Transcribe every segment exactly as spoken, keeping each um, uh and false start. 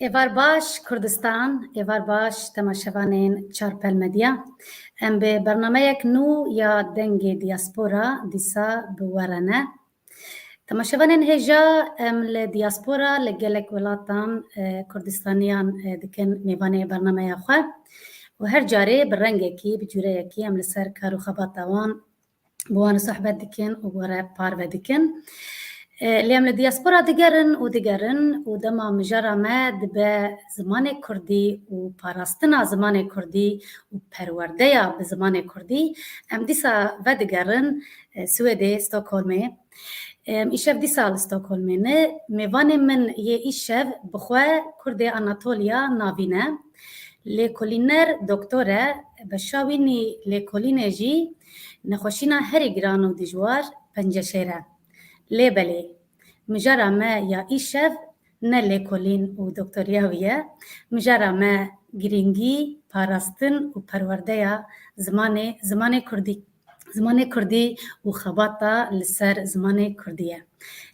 Êvar baş Kurdistan, êvar baş temaşevanên Çarpel Medya. Em bi bernameyek nû ya Dengê Diaspora dîsa bi we re ne. Temaşevanên hêja, em li diaspora, li gelek welatan, e, Kurdistaniyan, e, dikin mêvanê bernameya xwe û her carê bi rengekî, bi cûreyekî em li ser kar û xebata wan bi wan sohbet dikin û bi we re parve dikin. E, lê em li diaspora digerin û digerin û dema mijara me dibe zimanê kurdî û parastina zimanê kurdî û perwerdeya bi zimanê kurdî, em dîsa vedigerin, e, Swêdê, Stockholmê. Em îşev dîsa li Stockholmê ne. Mêvanê min yê îşev bi xwe Kurdê Anatoliya Navîn e. Lêkolîner doktor e, beşa wînî lêkolînê jî nexweşîna herî giran û dijwar penceşêr e. Lê belê, mijara me ya îşev ne lêkolîn û doktoriya wî ye. Mijara me girîngî, parastin û perwerdeya zimanê, zimanê kurdî, zimanê kurdî û xebata li ser zimanê kurdî ye.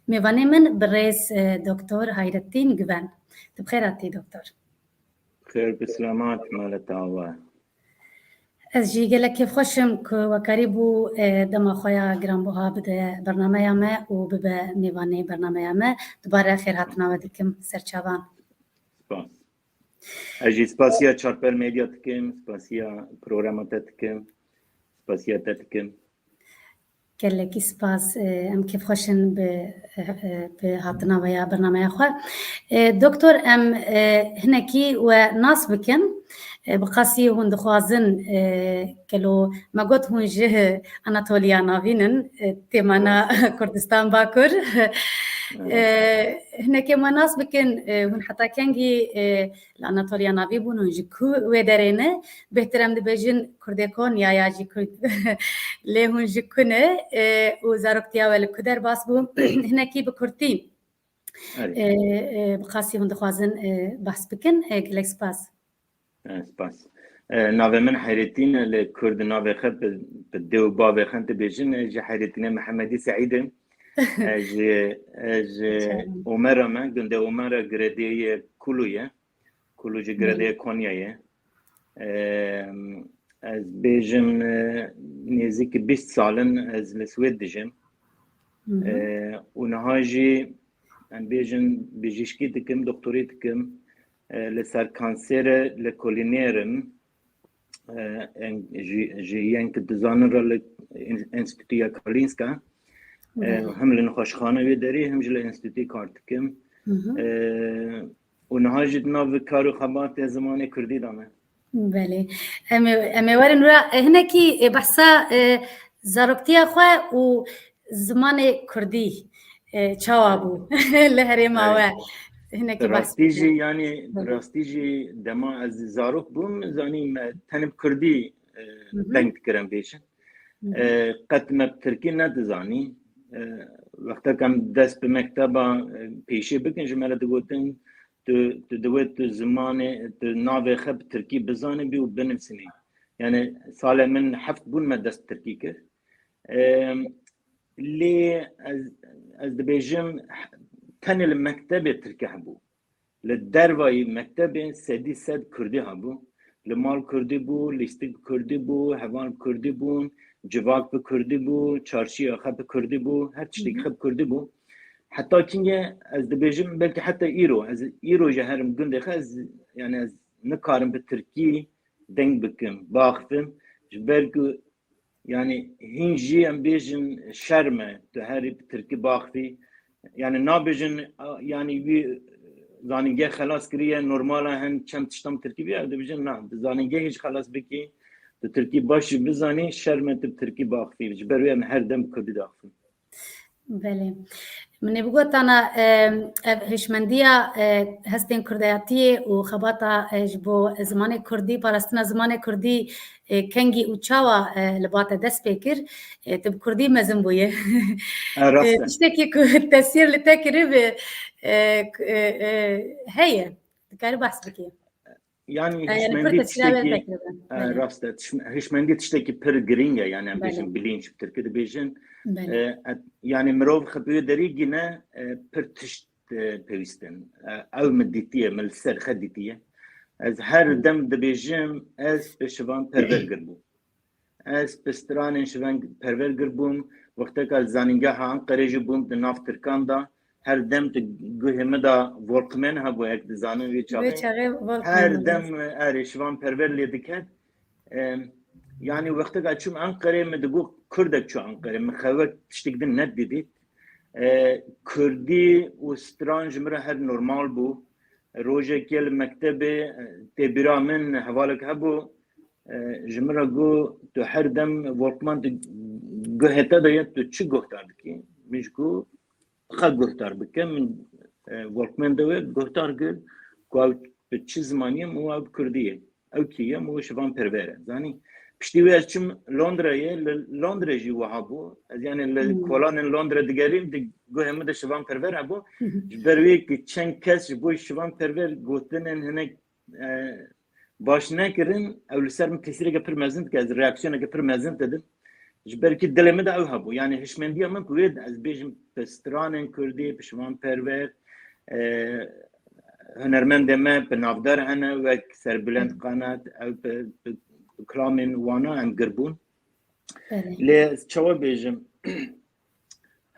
Mêvanê min birêz, e, doktor Hayrettin Güven. Tu bi xêr hatî, doktor. Xêr bi selamet, maleta we. Ez jî gelek kêfxweş im ku we karîbû, e, dema xwe ya giranbuha bide bernameya me û bibe mêvanê bernameya me. Dubare xêrhatina we dikim ser çavan. Spas. Ez jî spasiya Çarpel Medya dikim, spasiya programa te dikim, spasiya te dikim. Gelekî spas, e, em kêfxweş in bi, e, e, bi hatina we ya bernameya xwe. E, doktor, em, e, hinekî we nas bikin. E, bi qasî hûn dixwazin, e, gelo me got hûn ji Anatoliya Navîn in, e, têmana Kurdistan Bakur. E, hinekê me nas bikin, e, hûn heta kengî, e, li Anatoliya Navîn bûn, hûn ji ku wê derê ne? Bêhtir em dibêjin Kurdê Konya ya jî Kurd. Lê hûn ji ku ne, e, û zaroktiya we li ku derbas bû? Hinekî bi kurtî, Erê. e, e, bi qasî hûn dixwazin, e, behs bikin. E, gelek spas. E, spas. E, navê min Hayrettin e, li Kurd navê xwe bi, bi dê û bavê xwe dibêjin. Ez ji Hayrettinê Mihemedî Seîd im. Ez ji, ez ji Çawa. Omera me, gundê Omera, girediyê Kulu ye. Kulu jî Belê. giredê Konyayê. Em, ez bêjim, e, nêzîkî bîst sal in ez li Swêd dijim. Hı hı. E, û niha jî em bêjin bijîşkî dikim, doktorî dikim. E, li ser kanserê lêkolîner im. E, en-, ji, ji yên ku dizanin re li en-, Enstîtuya Karolinska. E, Belê. Hem li nexweşxane wê derê hem jî li enstîtuyê kar dikim. Hı hı. E, û niha jî di nav kar û xebatê zimanê kurdî de me. Belê. Em ê, em ê werin wira, e, hinekî, e, behsa, e, zaroktiya xwe û zimanê kurdî, e, çawa bû li herêma Erê. we? Hinekî behs Rastî jî, bike. yanî, Belê. rastî jî dema ez zarok bûm, zanî me tenê bi kurdî, e, Hı hı. deng dikirin vêşin. Hı hı. E, qet me bi tirkî nedizanî. E, wexta ku em dest bi mekteba, e, pêşê bikin, ji me re digotin, tu, tu divê tu zimanê, tu navê xwe bi tirkî bizanibî û binivîsînî. Yani salê min heft bûn me dest bi tirkî kir. E, lê ez, ez dibêjim tenê li mektebê tirkî hebû. Li dervayî mektebê sedî sed kurdî hebû. Li mal kurdî bû, lîstik bi kurdî bû, heval bi kurdî bûn, civak bi kurdî bû, çarşiya xwe bi kurdî bû, her tiştek Hı hı. xwe bi kurdî bû. Heta kîngê ez dibêjim, belkî heta îro, ez îro jî herim gundê xwe, ez, yani ez nikarim bi tirkî deng bikim, biaxivim, ji ber ku Yani hîn jî em bêjin şerm e, tu herî bi tirkî baxivî. Yani nabêjin, a, yani wî zanîngeh xelas kiriye, normal e, hin çend tiştan bi tirkî bî, ew dibêjin na, tu zanîngehê jî xelas bikî, tu tirkî baş jî bizanî, şerm e tu bi tirkî baxivî. Ji ber wê em her dem bi kurdî diaxivin. Belê. Min ê bigotana, e, ev hişmendiya, e, hestên kurdayetiyê û xebata, e, ji bo zimanê kurdî, parastina zimanê kurdî, e, kengî û çawa, e, li ba te dest pê kir? E, tu bi kurdî mezin bûye. E, rast e. E, tiştekî ku tesîr li te kiribe, e, k-, e, e, heye. Dikarî behs bikî. Yanî, e, yanî hişmendî pir tesîra wê tiştekî, vekiribe. E, belê. Rast e. Tişm-, hişmendî tiştekî pir girîng e, yanî em, belê, bêjin bilinç bi tirkî dibêjin. Belê. E, et-, yanî mirov xwe bi wê derî gîne, e, pir tişt, e, pêwîst in. E, ew min dîtiye, min li ser xwe dîtiye. Ez her, hı, dem dibêjim, ez bi Şivan Perver gir bûm. Ez bi stranên Şivan Perver gir bûm. Wexteka li zanîngeha Enqerê jî bûm, di nav Tirkan de. Her dem di guhê min de Walkman hebû, ek dizanin wê çaxê. Wê çaxê Walkman hebû. Her dem, erê, Şivan Perver lê diket. Em, yanî wexteka çûm Enqerê, min digot kurdek çû Enqerê. Min xewek tiştek din nedidît. E, kurdî û stran ji min re her normal bû. Rojekê li mektebê, e, tê bîra min hevalek hebû. E, ji min re got, "Tu her dem Walkman di guhê te de ye, tu çi guhdar dikî?" Min jî got, "Xwe guhdar bike." Min, e, Walkman de wê guhdar kir, ku ew bi çi zimanî ye, min got, "Ew bi kurdî ye." Ew kî ye? Min got, "Şivan Perver e." Zanî? Piştî wê ez çûm Londrayê, li Londra jî wiha bû. Ez, yanî, li, hmm, kolanên Londra digerîm, di guhê min de Şivan Perver hebû. Ji ber wê ku çend kes ji bo Şivan Perver gotinên hinek e, baş nekirin, ew li ser min tesîreke pir mezin dike, ez reaksiyoneke pir mezin didim. Ji ber ku dilê min de ew hebû. Yanî hişmendiya min ku wê, ez bêjim, bi stranên kurdî, bi Şivan Perver, e, hunermendê me bi navdar hene, wek Serbulend Kanat, ew bi, bi, bi kilamên wana em gir bûn. Belê. Lê ez çawa bêjim?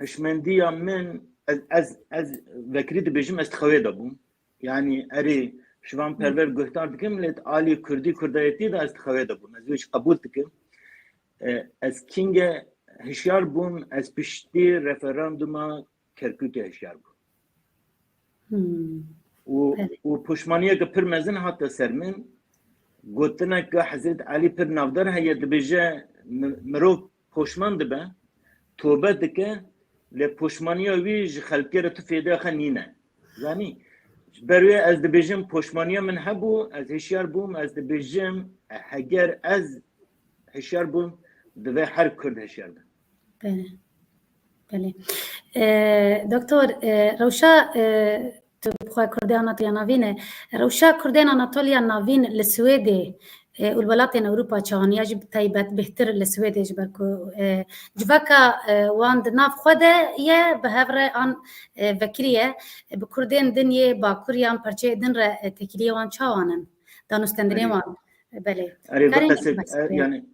Hişmendiya min, ez, ez, ez vekirî dibêjim, ez di xewê de bûm. Yanî erê, Şivan Perver guhdar dikim, lê di alî kurdî, kurdayetî de ez di xewê de bûm. Ez wê jî qebûl dikim. E, ez kînge hişyar bûm, ez piştî referanduma Kerkûkê hişyar bûm. Hmm. Û, belê, û poşmaniyeke pir mezin hate ser min. Gotineke Hezret Elî pir navdar heye, dibêje, mi-, mirov poşman dibe, tobe dike, lê poşmaniya wî ji xelkê re tu fêdeya xwe nîne. Zanî? Ji ber wê ez dibêjim, poşmaniya min hebû, ez hişyar bûm, ez dibêjim, heger ez hişyar bûm, divê her kurd hişyar be. Belê. Belê. E, doktor, e, rewşa, e, tu bi xwe Kurdê Anatoliya Navîn e. Rewşa Kurdên Anatoliya Navîn li Swêdê, e, û li welatên Ewropa çawan ya jî bi taybet bêhtir li Swêdê, ji ber ku, e, civaka, e, wan di nav xwe de ye, bi hev re an, e, vekirî ye, e, bi Kurdên din yê Bakur yan perçeyê din re, e, têkiliyê wan çawan in? Danûstendinê, erê, wan. Belê. Erê, karên vê qesek, e, yanî,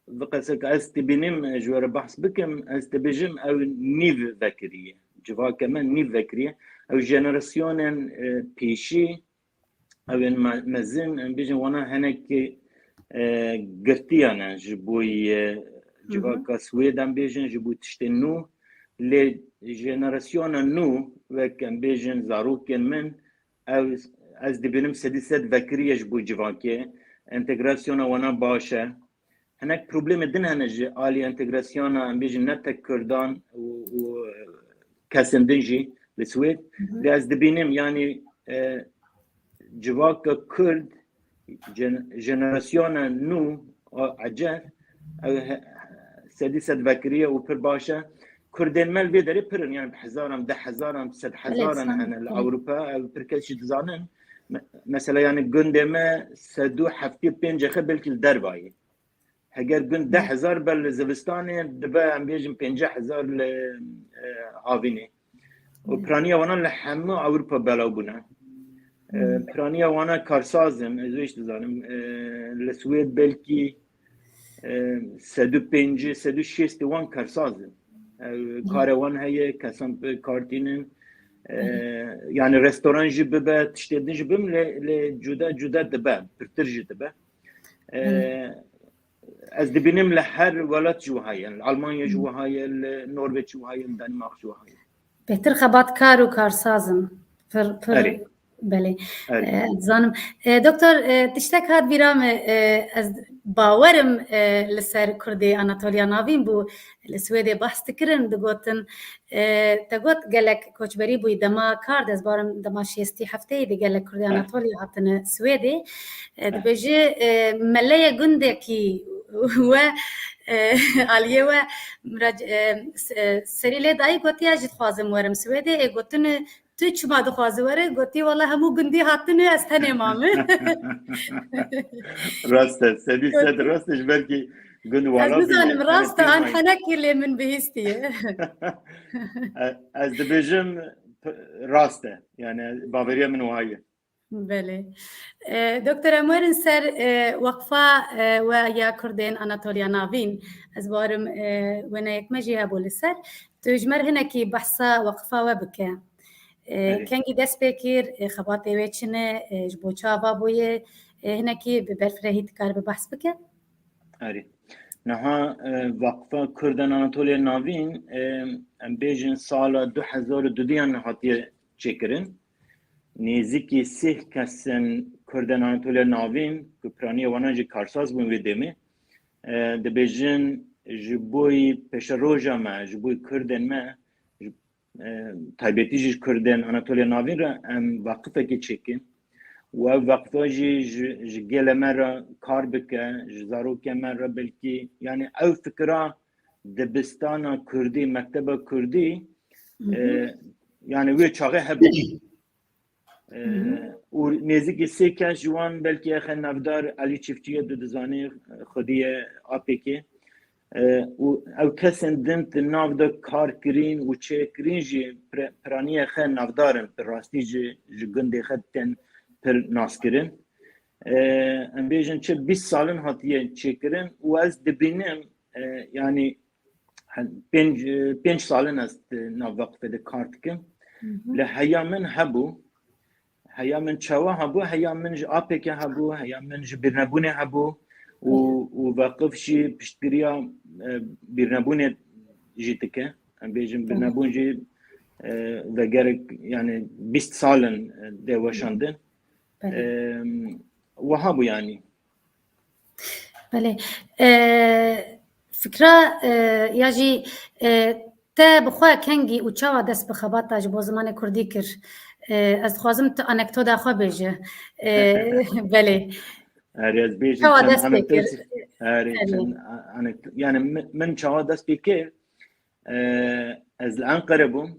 vê qesek ez dibînim, e, ji we re behs bikim, ez dibêjim, ew nîv vekirî ye. Civakê me nîv vekirî ye. Ew jenerasyonên, e, pêşî, ew ên me-, mezin, em bêjin, wana hinekî, e, girtiyan e ji bo, e, civaka Swêd, em bêjin, ji bo tiştên nû. Lê jenerasyona nû, wek em bêjin, zarokên min, ew, ez dibînim sedî sed vekirî ye ji bo civakê. Entegrasyona wana baş e. Hinek problemê din hene ji alî entegrasyona, em bêjin, ne tek Kurdan û, û kesên din jî li Swêd. Lê ez dibînim, yanî, e, civaka Kurd, jen-, jenerasyona nû a ecêr, ew he-, sedî sed vekirî ye û pir baş e. Kurdên me li vê derê pir in, yanî bi hezaran, deh hezaran, sed hezaran hene li Ewropa, ew pir kes jî dizanin. Me-, mesela, yanî gundê me sed û heftê pênc xe belkî li derva ye. Heger gund deh hezar be li zivistanê, dibe, em bêjin, pêncî hezar li, e, havînê. Û piraniya wana li hemû Ewropa belav bûne. E, piraniya wana karsaz in, ez wê jî dizanim. E, li Swêd belkî, e, sed û pêncî, sed û şêst wan karsaz in. E, karê wan heye, kesan bi kar tînin. E, yanî restoran jî bibe, tiştê din jî bim, lê, lê cuda cuda dibe, pirtir jî dibe. E, ez dibînim li her welat jî wiha ye. Li Almanya jî wiha ye, li Norveç jî wiha ye, li Danimark jî wiha ye. Bêhtir xebatkar û karsaz in. Pir, pir. Erê. Belê. Erê. E, dizanim. E, doktor, e, tiştek hat bîra me, e, ez bawerim, e, li ser Kurdê Anatoliya Navîn bû, li Swêdê behs dikirin, digotin, e, te got gelek koçberî bûyî dema kar de, ez barim dema şêstî hefteyî de gelek Kurdê Anatoliya hatine Swêdê. E, dibêje, e, meleyê gundekî we, e, aliyê we mirac-, e, s-, e, serî lê dayî gotiye, ez jî dixwazim werim Swêdê. Ê gotine, tu çima dixwazî were? Gotî, wela hemû gundî hatine, ez tenê mame. Rast e, sedî sed rast e, ji ber kî gund û Ez wala bûye, nizanim rast e, an henekî lê min bihîstiye. E, ez dibêjim, p-, rast e. Yani baveriya min wiha ye. Belê. E, Doktor, em werin ser, e, weqfa, e, we ya Kurdên Anatoliya Navîn. Ez barim, e, wêneyek me jî hebû li ser. Tu ji me re hinekî behsa weqfa we bike. E, Erê. Kengî dest pê kir, e, xebatê wê çi ne, e, ji bo çi ava bûye, e, hinekî bi berfirehî tu karibe behs bike? Erê. Niha, e, Vakfa Kurdan Anatoliya Navîn, e, em bêjin sala du hezar û duduyan hatiye çêkirin. Nêzîkî sih kesên Kurdan Anatoliya Navîn, ku piraniya wana jî karsaz bûn wê demê, e, dibêjin ji boyî pêşeroja me, ji boyî Kurdên me, ji, e, taybetî jî ji Kurdên Anatoliya Navîn re em vaqifekê çêkin. Û ev vaqifa jî ji, ji gelê me re kar bike, ji zarokê me re belkî, yani ew fikra dibistana Kurdî, mekteba Kurdî, Hı hı. e, yani wê çaxê hebû. E, Hı hı. Û nêzîkî sê kes ji wan belkî exe navdar Elî Çiftçî ye, tu dizanî, xwedî ye A P K. E, û ew kesên din di nav de kar kirîn û çêkirîn jî pre-, piraniyê xe navdar in, bi rastî ji, ji gundê xe tên pir naskirin. E, em bêjin çi bîst salin hatiye çêkirin û ez dibînim, e, yanî, he-, pênc, e, pênc salin ez di nav veqifê de kar dikim. Hı hı. Li heya min hebû, heya min çawa hebû, heya min ji A P K hebû, heya min ji bîrnebûnê hebû û, Hı. û veqif jî piştgiriya, e, bîrnebûnê jî dike. Em bêjin Hı. bîrnebûn jî, e, vegerek, yani bîst salin, e, dê weşandin. Belê. E, wiha bû yani. Belê. E, fikra, e, ya jî, e, te bi xwe kengî û çawa dest bi xebata ji bo zimanê kurdî kir? E, ez dixwazim tu anekdota xwe bêje. E, belê. Erê, ez bêjim Çawa çend dest pê kir? anekdot-, erê, Erê. çend a-, anekdot-, yani min, min çawa dest pê kir? E, ez li Enqere bûm.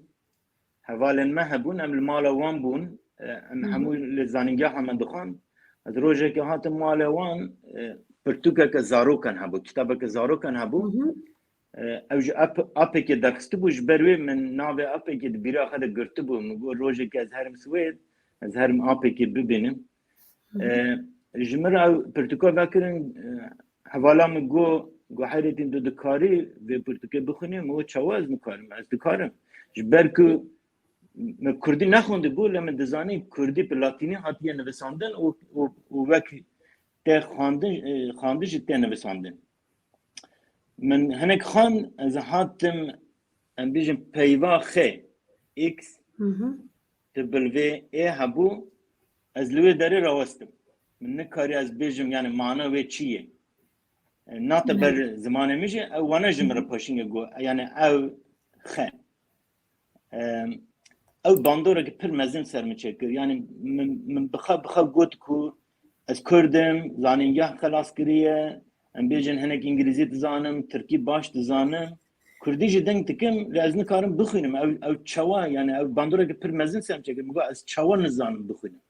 Hevalên me hebûn, em li mala wan bûn. E, em Hı hı. hemû li zanîngeha me dixwand. Ez rojekê hatim malê wan, e, pirtûkeke zarokan hebû, kitabeke zarokan hebû. Hı hı. E, ew ji A P-, A P K derxistibû, ji ber wê min navê A P K di bîra xwe de girtibû. Min got, rojekê ez herim Swêd, ez herim A P K bibînim. Hı hı. E, ji min re ew pirtûka vekirin, e, hevala min got, got, Hayrettin, tu dikarî vê pirtûkê bixwînî? Min got, çawa ez nikarim? Ez dikarim. Ji ber ku min kurdî nexwendibû, lê min dizanî kurdî bi latînî hatiye nivisandin û, û, û wek tê xwendin, e, xwendin jî tê nivisandin. Min hinek xwend, ez hatim, em bêjin peyva xê, X, Hı hı. W, E hebû, ez li wê derê rawestim. Min nikarî ez bêjim, yani mana wê çi ye? E, nate Ne. ber zimanê min jî, ew wana ji min re Hı hı. paşînge got, yani ew xe. Em, ew bandoreke pir mezin ser min çêkir. Yani min, min bi xwe, bi xwe got ku ez Kurd im, zanîngeh xelas kiriye, em bêjin hinek îngilîzî dizanim, tirkî baş dizanim, kurdî jî deng dikim, lê ez nikarim bixwînim. Ew, ew çawa, yani ew bandoreke pir mezin ser min çêkir. Min got, ez çawa nizanim bixwînim?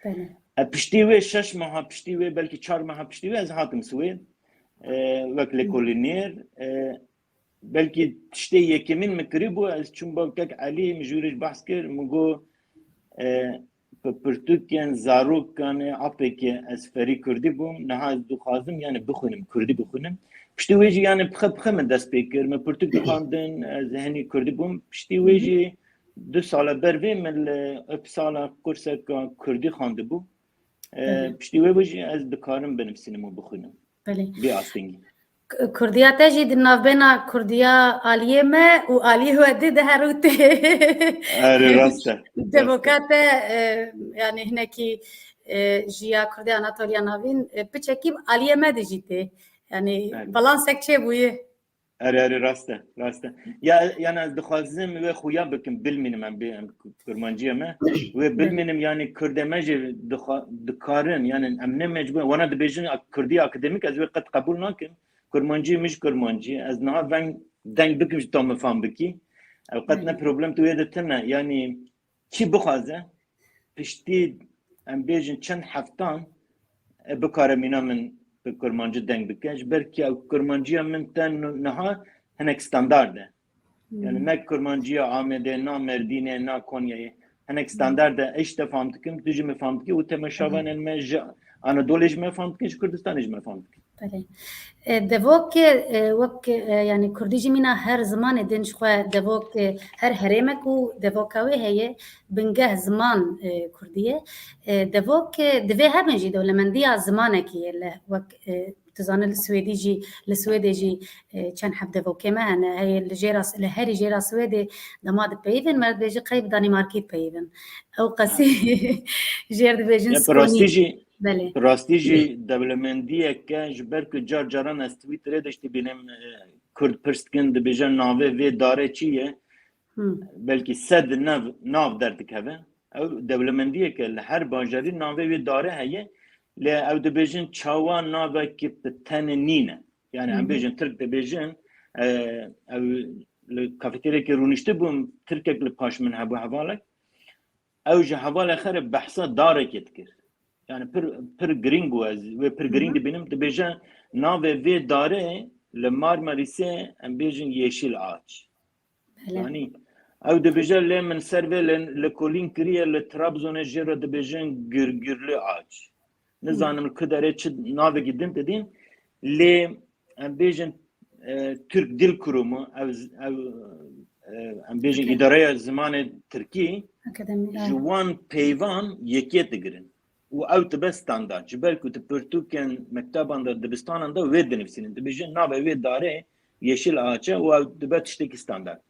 Belê. E, piştî wê şeş meha, piştî wê, belkî çar meha piştî wê ez hatim Swêd. E, wek lêkolîner, e, belkî tiştê yekemîn min kirîbû, ez çûm ba kek Elî, min ji wî re jî behs kir, min got, e, bi pirtûkên zarokanê A P K ez ferî kurdî bûm, niha ez dixwazim, yani bixwînim, kurdî bixwînim. Piştî wê jî, yani bi xwe, bi xwe min dest pê kir, min pirtûk dixwandin, ez henî kurdî bûm. Piştî wê Hı hı. jî du sala ber vê min li Uppsala kurseka kurdî xwendibû. E, Belê. Piştî wê bû jî ez dikarim binivîsim û bixwînim. Belê. Bê astengî. K-, Kurdiya te jî di navbêna Kurdiya aliyê me û aliyê we dê de her û tê. Erê, rast e. Rast e. Devoka te, e, yani hinekî, e, ji ya Kurdê Anatoliya Navîn, e, piçekî aliyê me de jî tê. Yani, evet, balansek çêbûye. Erê, erê, rast e, rast e. Ya, yani ez dixwazim wê xuya bikim, bilmînim em bê, em kurmanciyê me. Wê bilmînim, yani Kurdê me jî dixwa-, dikarin, yani em ne mecbûr, wana dibêjin ak-, Kurdî akademîk, ez wê qet qebûl nakim. Kurmancî min jî kurmancî. Ez niha veng deng bikim ji to min fam bikî. Ew qet ne problem tu wê de tune. Yani kî bixwaze, piştî em bêjin çend heftan, e, bikare mîna min bi kurmancî deng bike. Ji ber ku ew kurmanciya min te niha hinek standard e. Yani ne kurmanciya Amedê, na Merdînê, na Konyayê. Hinek standard e, ez ji te fam dikim, tu jî min fam dikî û temaşevanên me ji Anadolê jî me fam dikin, ji Kurdistanê jî me fam dikin. Belê. E, devok, e, wek, e, yani Kurdî jî mîna her zimanê din ji xwe devok, e, her herêmek û devoka wê heye, bingeh ziman, e, Kurdî ye. E, devok, e, divê hebin jî dewlemendiya zimanekî ye li wek, e, tu zanî li Swêdî jî, li Swêdê jî, e, çend heb devokê me hene, heye li jêra, li herî jêra Swêdê dema dipeyivin, me dibêjin qey bi Danîmarkî dipeyivin. Ew qasî jêr dibêjin. Ya, bi rastî jî, belê, bi rastî jî dewlemendiyeke, ji ber ku car caran ez Twitterê de jî dibînim, e, Kurd pirs dikin, dibêje navê vê darê çi ye? Hmm. Belkî sed nav, nav derdikeve. Ew dewlemendiyeke li her bajarî navê wê darê heye, lê ew dibêjin çawa navekî bi tenê nîne. Yani em bêjin, Tirk dibêjin, e, ew li kafeteryekê rûniştibûm, Tirkek li paş min hebû, hevalek. Ew ji hevalê xwe re behsa darekê dikir. Yani pir, pir girîng bû, ez wê pir girîng dibînim. Dibêje navê vê darê li Marmarîsê em bêjin Yeşil Ağaç. Belê. Yani ew dibêje lê min ser vê li, li kolîn kiriye, li Trabzonê jê re dibêjin Gürgürlü Ağaç. Nizanim li ku derê çi navekî din didîn, lê em bêjin, e, Türk Dil Kurumu, ev, ev, e, em bêjin Akademi. Îdareya Zimanê Tirkî, akademi, ji wan peyvan yekê digirin. Û ew dibe standard. Ji ber ku tu pirtûkên mekteban de, dibistanan de wê dinivîsînin. Dibêjin navê wê darê Yeşil Ağaç e û ew dibe tiştekî standard.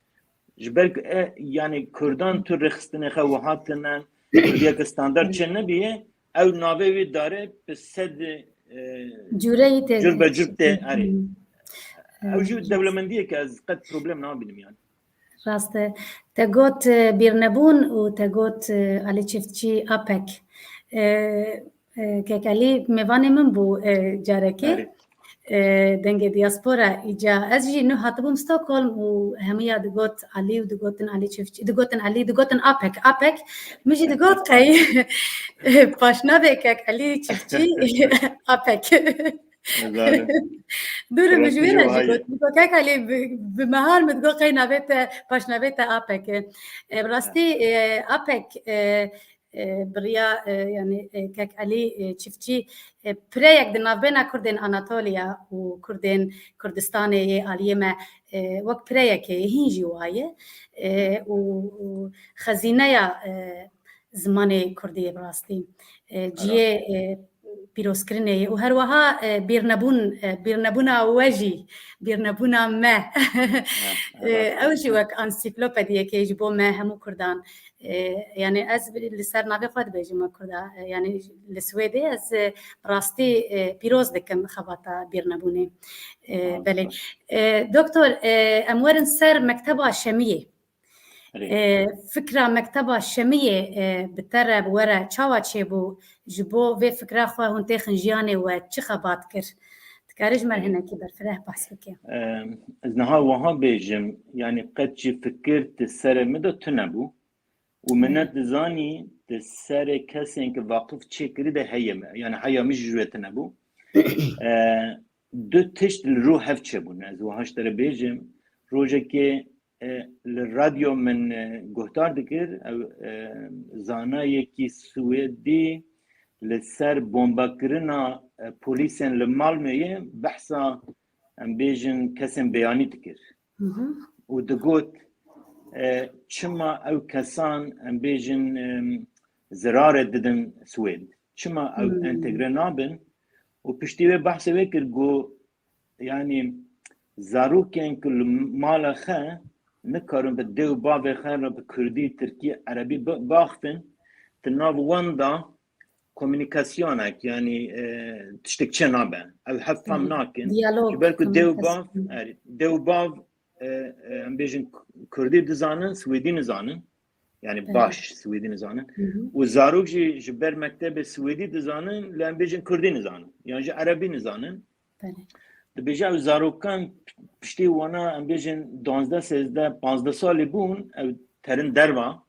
Ji ber ku, e, yani Kurdan tu rêxistinê xwe wiha tune, Kurdiyeke standard çê nebiye, ew navê wê darê bi sed, e, cûreyî tê, cur be cur tê, erê. Hmm. Ew jî dewlemendiyeke ez qet problem nabînim yani. Rast e. Te got, e, bîrnebûn û te got, e, Alî Çiftçî Apek. E, e, Kek Alî mêvanê min bû, e, carekê. Erê. E, dengê diaspora îca. Ez jî nû hatibûm Stockholm û hemûya digot Alî û digotin Alî Çiftçî, digotin Alî, digotin Apek, Apek. Min jî digot qey paşnavê Kek Alî Çiftçî Apek. Dûr min ji wê re jî got, digot, Kek Alî, bi, bi mehar min digot qey navê te, paşnavê te Apek e. E, bi rastî, e, Apek, e, e, bi riya, e, yani, e, Kek Alî, e, Çiftçî, e, pireyek di navbêna Kurdên Anatoliya û Kurdên Kurdistanê yê aliyê me, e, wek pireyekê hîn jî waye, e, û, û xezîneya, e, zimanê Kurdî ye bi rastî. E, cihê, e, pîrozkirinê ye û her wiha, e, bîrnebûn, e, bîrnebûna we jî, bîrnebûna me. E, ew jî wek ansîklopediyekê ji bo me hemû Kurdan. E, yani ez li ser navê xwe dibêjim me Kurda. E, yani li Swêdê ez, e, bi rastî, e, pîroz dikim xebata bîrnebûnê. E, belê. E, doktor, e, em werin ser mekteba Şemiyê. E, fikra mekteba Şemiyê, e, bi te re, bi we re çawa çêbû? Ji bo vê fikra xwe hûn têxin jiyanê we çi xebat kir? Dikarî ji me re hinekî berfireh behs bike? E, ez niha wiha bêjim, yani qet jî fikir di serê min de tune bû. Û min nedizanî di serê kesên ku vaqif çêkirî de heye me. Yani heya min jî ji wê tune bû. E, du tişt li rû hev çêbûn. Ez wiha ji te re bêjim, rojekê, e, li radyo min, e, guhdar dikir, ew, e, zanayekî Swêdî li ser bombakirina, e, polîsên li Malmöyê behsa, em bêjin, kesên beyanî dikir. Û digot, e, çima ew kesan, em bêjin, em, zirarê didin Swêd? Çima ew entegre nabin? Û piştî wê behsê wê kir, got, yanî zarokên ku li mala xwe nikarin bi dê û bavê xwe re bi kurdî, tirkî, erebî bi-, biaxivin, di nav wan de komunikasyonek, yanî, e, tiştek çê nabe. Ew hev fam nakin. Diyalog, ji ber ku dew bav, komûnikasyon. Erê, dew bav, e, e, em bêjin k-, kurdî dizanin, swêdî nizanin. Yani baş swêdî nizanin. Hı hı. Û zarok jî ji ber mektebê swêdî dizanin, lê em bêjin kurdî nizanin. Yan jî erebî nizanin. Belê. Dibêje ew zarokan piştî wana, em bêjin duwazdeh, sêzdeh, panzdeh salî bûn, ew terin derva.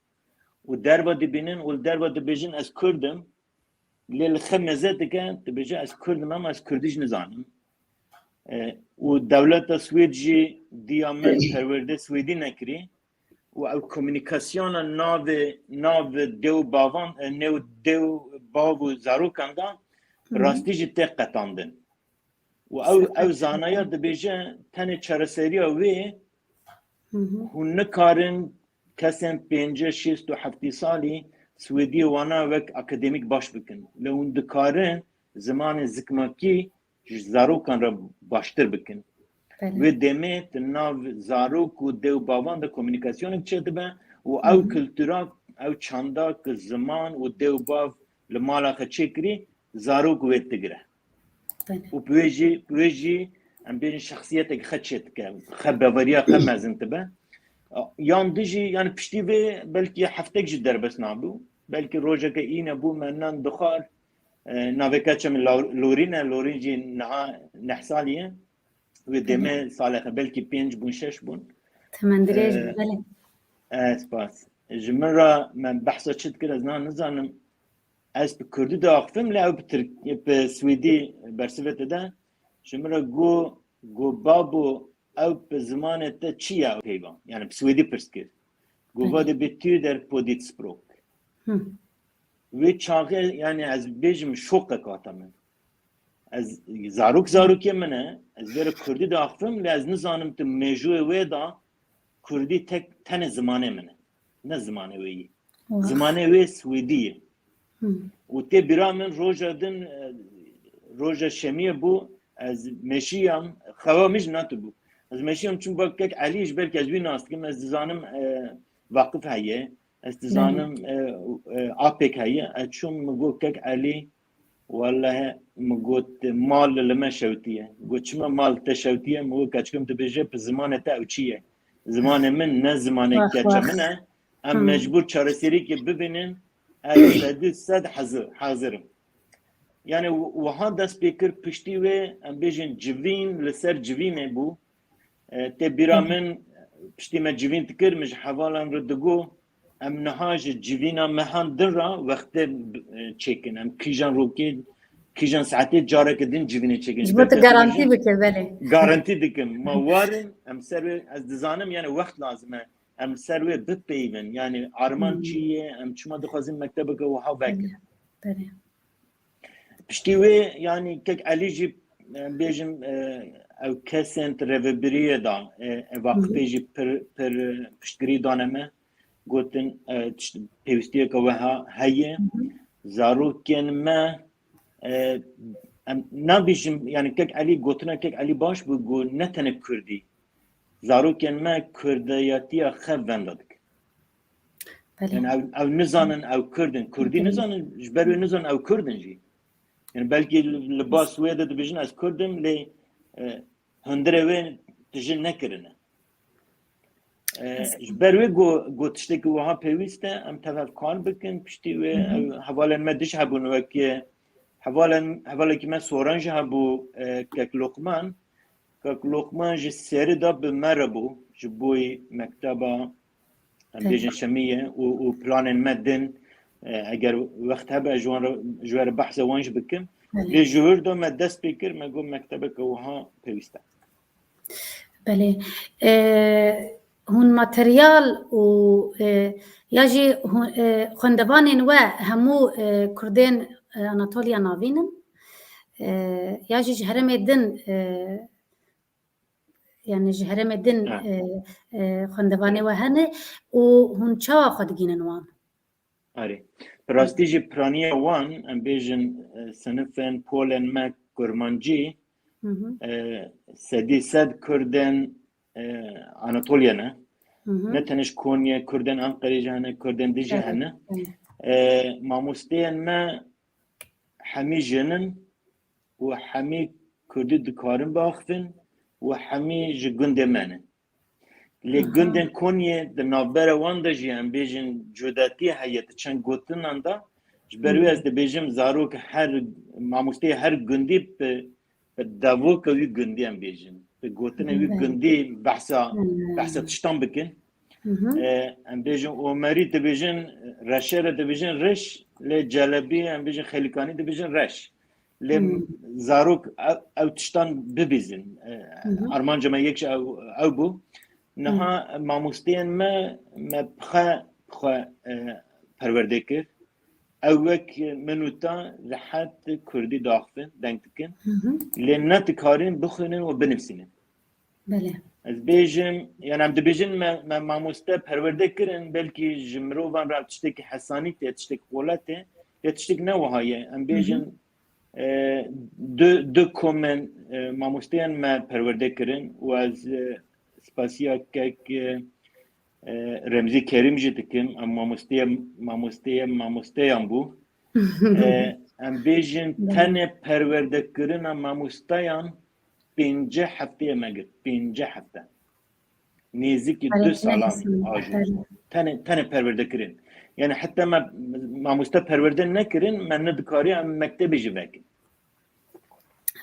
Û derva dibînin û li derva dibêjin ez kurd im. Lê li xwe meze dike, dibêje ez kurd im, ama ez kurdî jî nizanim. E, û dewleta Swêd jî diya me perwerde swêdî nekirî. Û ew komunîkasyona navê, nav dê û bavan, e, nêw dê û bav û zarokan de, hı hı, rastî jî tê qetandin. Û ew, ew zanaya dibêje, tenê çareseriya wê, hı hı, hûn nikarin kesên pêncî, şêst û heftî salî Swêdiyê wana wek akademîk baş bikin. Lê hûn dikarin zimanê zikmakî ji zarokan re baştir bikin. Belê. Wê demê di nav zarok û dê û bavan de komunîkasyonek çêdibe û ew, hı hı, kultura, ew çanda ku ziman û dê û bav li mala xwe çêkirî, zarok wê digire. Belê. Û bi wê jî, bi wê jî em bêjin şexsiyetek xwe çêdike, xwe beveriya xwe mezin dibe. Yan dijî, yani piştî vê belkî heftek jî derbas nabû. Belkî rojeke îne bû me nan dixwar, e, navê keça min Law-, Lorîn e, Lorîn jî niha neh salî ye. Wê demê, belê, salê xwe belkî pênc bûn, şeş bûn. Temendirêj, e, belê. E, spas. Ji min re me behsa çi dikir, ez niha nizanim. Ez bi kurdî diaxivim, lê ew bi tirk-, bi swêdî bersivê te de. Ji min re got, got, babo, ew bi zimanê te çi ye ew peyva? Yani bi swêdî pirs kir. Got, belê, vad är betyder på ditt språk? Hı. Wê çaxê, yani ez bêjim şoqek hate min. Ez, zarok zarokê min e, ez vê re kurdî diaxivim, lê ez nizanim tu mêjûyê wê de kurdî tek, tenê zimanê min e. Ne zimanê wê yî. Wah. Zimanê wê swêdî ye. Hı. Û tê bîra min roja din, e, roja şemiyê bû, ez meşiyam, xewa min jî natibû. Ez meşiyam çûm ba kek Elî, ji ber ku ez wî nas dikim, ez dizanim, e, Vakif heye, ez dizanim, e, e, apek heye, ez çûm, min got kek Elî, wellehî, min got mal li me şewtiye. Got çima mal te şewtiye? Min got keçikim dibêje bi zimanê te ew çi ye? Zimanê min ne zimanê, wah, keça, wah, min e. Em, hı, mecbûr çareserîkê bibînin. Ez sedî sed hazir, hazir im. Yani wi-, wiha dest pê kir, piştî wê em bêjin civîn li ser civînê bû. E, tê bîra, hı hı, min, piştî me civîn dikir, min ji hevalan re digot, em niha ji civîna mehan din re wextê, e, çêkin. Em kîjan rokê, kîjan saetê careke din civînê çêkin. Ji bo tu garantî bike, belê. Garantî dikim. Ma warin, em ser wê, ez dizanim, yani wext lazim e. Em ser wê bipeyivin. Yani arman, hı, çi ye, em çima dixwazin mektebeke wiha vekin. Belê. Belê. Piştî wê, yanî kek Elî jî, em bêjin, e, ew kesên di rêvebiriyê de, e, e, Vaqifê, hı hı, jî pir, pir, e, piştgirî dane me. Gotin, e, tişt-, pêwîstiyeke wiha heye. Hı hı. Zarokên me, e, em nabêjin, yani kek Elî, gotina kek Elî baş bû, got ne tenê kurdî. Zarokên me kurdiyatiya xwe venda dikin. Belê. Yani ew, ew nizanin ew kurd in. Kurdî, belê, nizanin, ji ber wê nizanin ew kurd in jî. Yani belkî li, li ba Swêdê dibêjin ez kurd im, lê, e, hundirê wê tije nekirine. E, ji ber wê got, got tiştekî wiha pêwîst e, em tev hev kar bikin, piştî wê, hı hı, ew hevalên me dij hebûn wek, e, hevalên, hevalekî me Soran jî hebû, e, kek Lokman. Kak Lokman ji serî de bi me re bû, ji bo mekteba, em, belê, bêjin şemiyê û, û planên me din, e, eger wext hebe, ji wan re, ji we re behsa wan jî bikim. Belê. Lê ji wir de me dest pê kir, me got mektebeke wiha pêwîst e. Belê. E, hûn materyal û, e, ya jî hûn, e, xwendevanên we hemû, e, kurdên, e, Anatoliya Navîn in? E, ya jî ji herêmê din, e, yani ji herêmê din, ha, e, e, xwendevanê, evet, we hene û hûn çawa xwe digînin wan? Erê. Bi rastî jî piraniya wan, em bêjin, e, sinifên polên me kurmancî, hı hı, e, sedî sed kurdên, e, Anatoliya ne. Hı hı. Ne tenê ji Konyê, kurdên Enqerê jî hene, kurdên dijî, evet, hene. Evet. E, mamosteyên me hemî jin in û hemî Kurdî dikarin biaxivin û hemî ji gundê me ne. Lê gundên Konyê di navbera wan de jî em bêjin cudatiyê heye di çend gotinan de. Ji ber wê ez dibêjim zarok her mamosteyê her gundî bi, bi devoka wî gundî em bêjin. Bi gotinê wî gundî behsa, behsa tiştan bikin. E, em bêjin Omerî dibêjin, Reşê re dibêjin Riş, lê Celebî em bêjin Xêlikanî dibêjin Reş. Lê zarok ew, ew tiştan bibîzin. E, armanca me yek ji ew, ew bû. Niha mamosteyên me, me bi xwe, bi xwe, e, perwerde kir. Ew wek min û te rehet Kurdî diaxivin, deng dikin. Lê ne dikarin bixwînin û binivîsînin. Belê. Ez bêjim, yani em dibêjin me, me mamoste perwerde kirin, belkî ji mirovan re tiştekî hesanî tê, tiştekî qole tê, ya tiştek ne wiha ye. Em bêjin, e, du, du komên, e, mamosteyên me perwerde kirin û ez, e, spasiya kek, e, e, Remzî Kerîm jî dikim. Em mamosteya, mamosteya, mamosteyan bû. E, em bêjin tenê perwerdekirina mamosteyan pêncî hefteyê me girt. Pêncî hefte. Nêzîkî du salan a jî. Tenê, tenê perwerdekirin. Yani heta me mamoste perwerde nekirin, me nedikariya em mektebê jî vekin.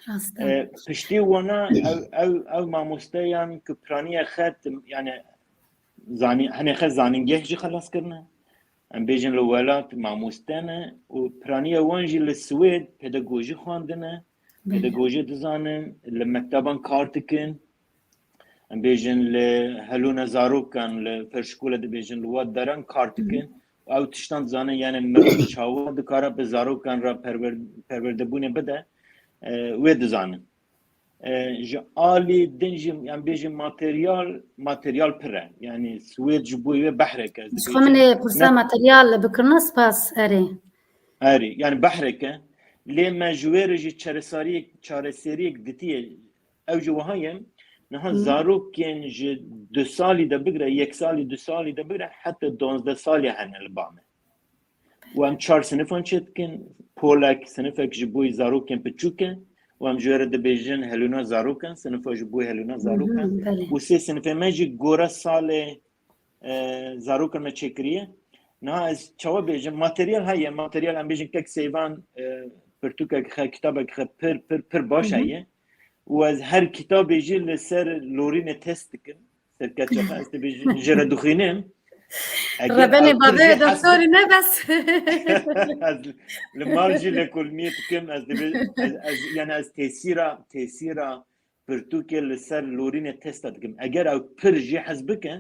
Rast e. E, piştî wana ew, ew, ew mamosteyan ku piraniye xet, yani zanî-, henê xet zanîngeh jî xelas kirine. Em bêjin li welat mamoste ne û piraniya wan jî li Swêd pedagojî xwendine. Pedagojî dizanin, li mekteban kar dikin. Em bêjin li helûna zarokan, li perşkole dibêjin, li wat deran kar dikin. Ew tiştan dizanin, yani mirov çawa dikare bi zarokan re perwer-, perwerdebûnê bide, e, wê dizanin. E, ji alî din jî, em bêjin materyal, materyal pir e. Yani Swêd ji bo wê behrek e. Ji xwe min ê pirsa materyal bikirina, spas, erê. Erê, yani behrek e. Lê me ji wê re jî çareseriyek, çareseriyek ditiye. Ew jî wiha ye. Niha zarokên ji du salî de bigire, yek salî, du salî de bigire, heta duwazdeh salî hene li ba me. Û em çar sinifan çêdikin, polek, sinifek ji bo zarokên piçûk e, û em ji wê re dibêjin helûna zarokan, sinifa ji bo helûna zarokan. Û sê sinifê me jî gore salê, e, zarokan me çêkiriye. Niha ez çawa bêjim? Materyal heye, materyal em bêjin kek Seyvan, e, pirtûkek xe, kitabek xe pir, pir, pir baş heye. Û ez her kitabê jî li ser lorînê test dikim. Serkeça xwe ez dibêjim, jê re dixwînim. Rebenê bavê doktorî ne bes. Ez li mal jî lêkolîniyê dikim, ez dibê-, ez, ez, yani ez tesîra, tesîra pirtûkê li ser lorînê testa dikim. Eger ew pir jê hez bike,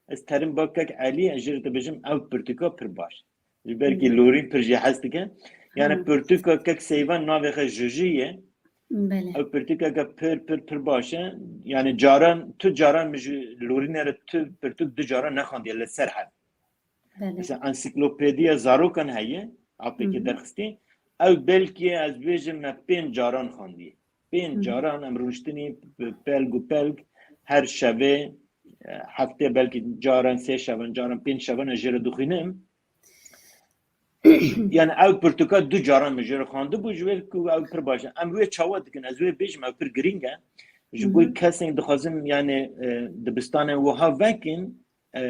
ez terim ba kek Elî, ez jê re dibêjim, ew pirtûka pir baş. Ji ber kî lorîn pir jê hez dike. Yani pirtûka kek Seyvan navê xwe Jujî ye. Belê. Ew pirtûkeke pir, pir, pir baş e. Yani caran, tu caran min ji lorînê re tu pirtûk du caran nexandiye li ser hev. Belê. Mesela ensiklopediya zarokan heye, apekê derxistî. Ew belkî ez bêjim me pênc caran xandiye. Pênc caran em rûniştinî bi pelg û pelg her şevê, e, heftê belkî caran sê şevan, caran pênc şevan ez jê re dixwînim. Yani ew pirtûka du caran min jê re xwendibû, ji ber ku ew pir baş e. Em wê çawa dikin? Ez wê bêjim, ew pir girîng e. Ji bo kesên dixwazin, yani, e, dibistanên wiha vekin, e,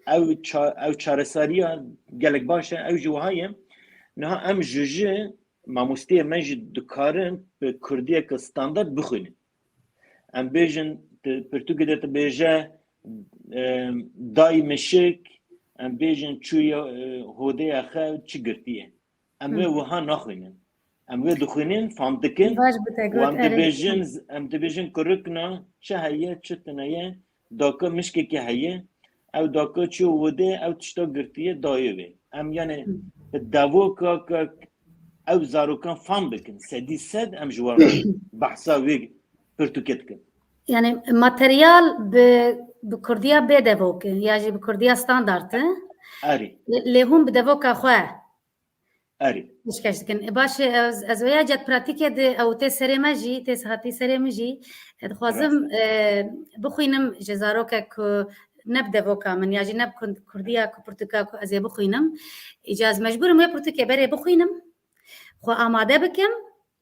ew ça-, ew çareseriya gelek baş e, ew jî wiha ye. Niha em ji ji mamosteyê me jî dikarin bi kurdiyeke standard bixwînin. Em bêjin, di pirtûkê de dibêje, e, dayî mişik, em bêjin çûye, e, hodêya xew çi girtiye. Em wê wiha naxwînin. Em wê dixwînin, fam dikin. Baş bi te û got, em erê. Dibêjin, em dibêjin kurikna çi heye, çi tune ye, daka mişkekê heye, ew daka çû widê, ew tişta girtiye dayê wê. Em yani bi devoka ke ew zarokan fam bikin, sedî sed em ji wan re behsa wê pirtûkê dikin. Yani materyal bi, bi kurdiya bê devok e, ya jî bi kurdiya standard e? Erê. Lê, lê hûn bi devoka xwe Erê. Pêşkeş dikin. E, baş e, ez, ez vêya cet pratîkê di ew tê serê me jî, tê hatî serê min jî. E, dixwazim, e, bixwînim ji zarokek ku ne bi devoka min ya jî ne bi kun-, kurdiya ku pirtûka ku ez ê bixwînim. Îca ez mecbûr im wê pirtûkê berê bixwînim. xwe amade bikim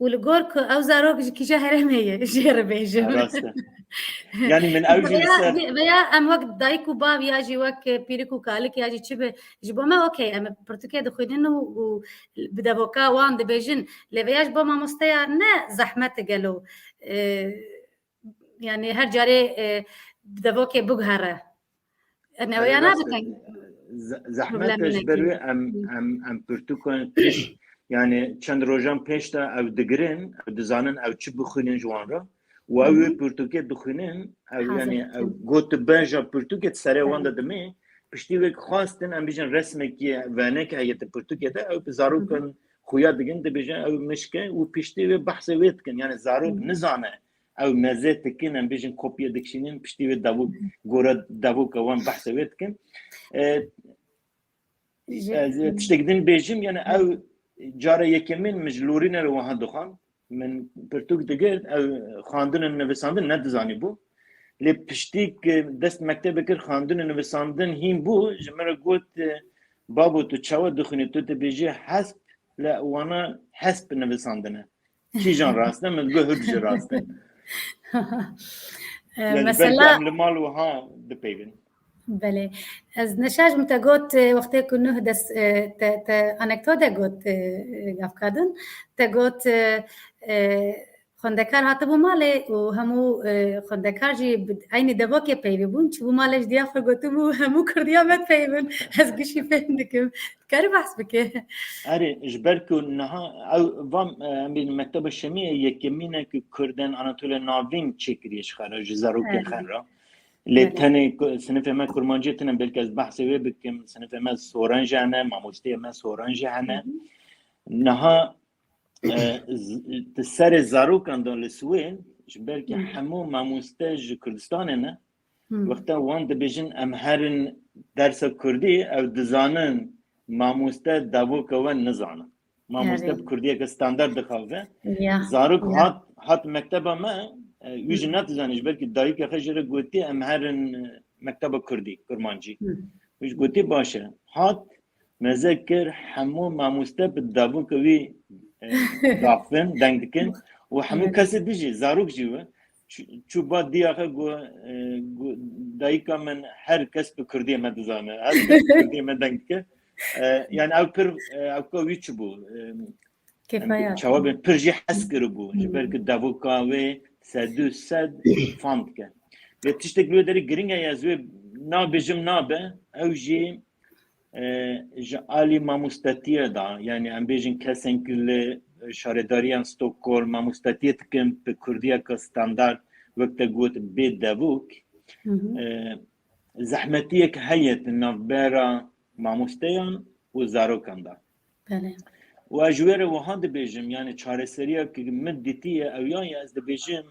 û li gor ku ew zarok ji kîja herêmê ye, jê re bêjim. Rast e. Yani min ew jî li Veya, ser veya em wek dayik û bav ya jî wek pîrik û kalik ya jî çi bi, ji bo me okey, em pirtûkê dixwînin û, û bi devoka wan dibêjin. Lê veya ji bo mamosteya ne zehmet e gelo. E, yani her carê, e, bi devokê biguhere. Em Erê, ew ya rast e. nabikin. Ze-, zehmet e, ji ber wê em, em, em pirtûkan tişt, yani çend rojan pêş de ew digirin, ew dizanin ew çi bixwînin ji wan re. Û ew wê pirtûkê dixwînin, ew, Hazir yani ew dikin. Gotibeja pirtûkê di serê wan de dimê, piştî wê xwestin, em bêjin resmekî venek heye di pirtûkê de, ew bi zarokan xuya digin, dibêjin ew mişk e û piştî wê behsê wê dikin. Yani zarok nizane, ew meze dikin, em bêjin kopya dikişînin, piştî wê davok, gora davoka wan behsê wê dikin. E, Ji ez ê tiştek din bêjim, yani ew cara yekemîn min ji lorîne re wiha dixwand. Min pirtûk digirt, ew xwendin û nivîsandin nedizanî bû. Lê piştî ku dest mektebê kir, xwendin û nivîsandin hîn bû, ji min re got, "Babo, tu çawa dixwînî? Tu dibêjî hesp, lê wana hesp nivîsandine." Kîjan rast e? Min got, "Hûr jî rast e." E, Yani mesela belkî em li mal wiha dipeyvin. Belê. Ez neşaş min te got, e, wextê ku Nuh des-, e, te, te anekdote got, e, gavkadin, te got, e, e, xwendekar hatibû malê û hemû, e, xwendekar jî bi eynî devokê peyvî bûn, çûbû malê ji diya xwe gotibû, "Hemû kurdiya me dipeyvin." Ez gişî fêm dikim. Dikarî behs bike? Erê, ji ber ku niha ew van, e, em bêjin mekteba Şemiyê yekemîn e ku Kurdên Anatoliya Navîn çêkiriye ji xwe re, ji zarokên Erê. xwe re. Lê Erê. tenê ku-, sinifê me kurmancî tune, belkî ez behsê wê bikim, sinifê me soran jî hene, mamosteyê me soran jî hene. Hı hı. Niha, e, z-, di serê zarokan de li Swêd, ji ber ku Hı. hemû mamoste ji Kurdistanê ne, Hı. wexta wan dibêjin, "Em herin dersa Kurdî", ew dizanin mamoste davoka we nizanin. Mamoste Erê. bi Kurdiyeke standard dixafe. Ya, Zarok ya. hat, hat mekteba me, e, wî jî Hı. nedizanî, ji ber ku dayika xwe jê re gotî, "Em herin, e, mekteba Kurdî, Kurmancî." Hı. Wî jî gotî, "Baş e." Hat, meze kir, hemû mamoste bi davoka wî, e, daxivin, deng dikin û hemû Hı. kesê dijî, zarok jî we. Çû, çû ba diya xwe got, e, got, "Dayika min, her kes bi Kurdiyê me dizane, her kes bi Kurdiyê me deng dike." E, yani ew pir, e, ew ka wî çi bû? E, Kêfa em ya. çawa bên pir jî hes kiribû. Ji ber ku devoka wê sedû sed fam dike. Lê tiştek li wê derê giring e, ez wê nabêjim nabe, ew jî e, ji alî mamostetiye de, yani em bêjin kesên ku li şaredariyan Stockholm mamostetiye dikin bi kurdiyeke standard, wek te got bê devok, Hı hı. e, zehmetiyek heye di navbera mamosteyan û zarokan de. Belê. Û ez ji wê re wiha dibêjim, yani çareseriya ku min dîtiye ew ya ye, ez dibêjim,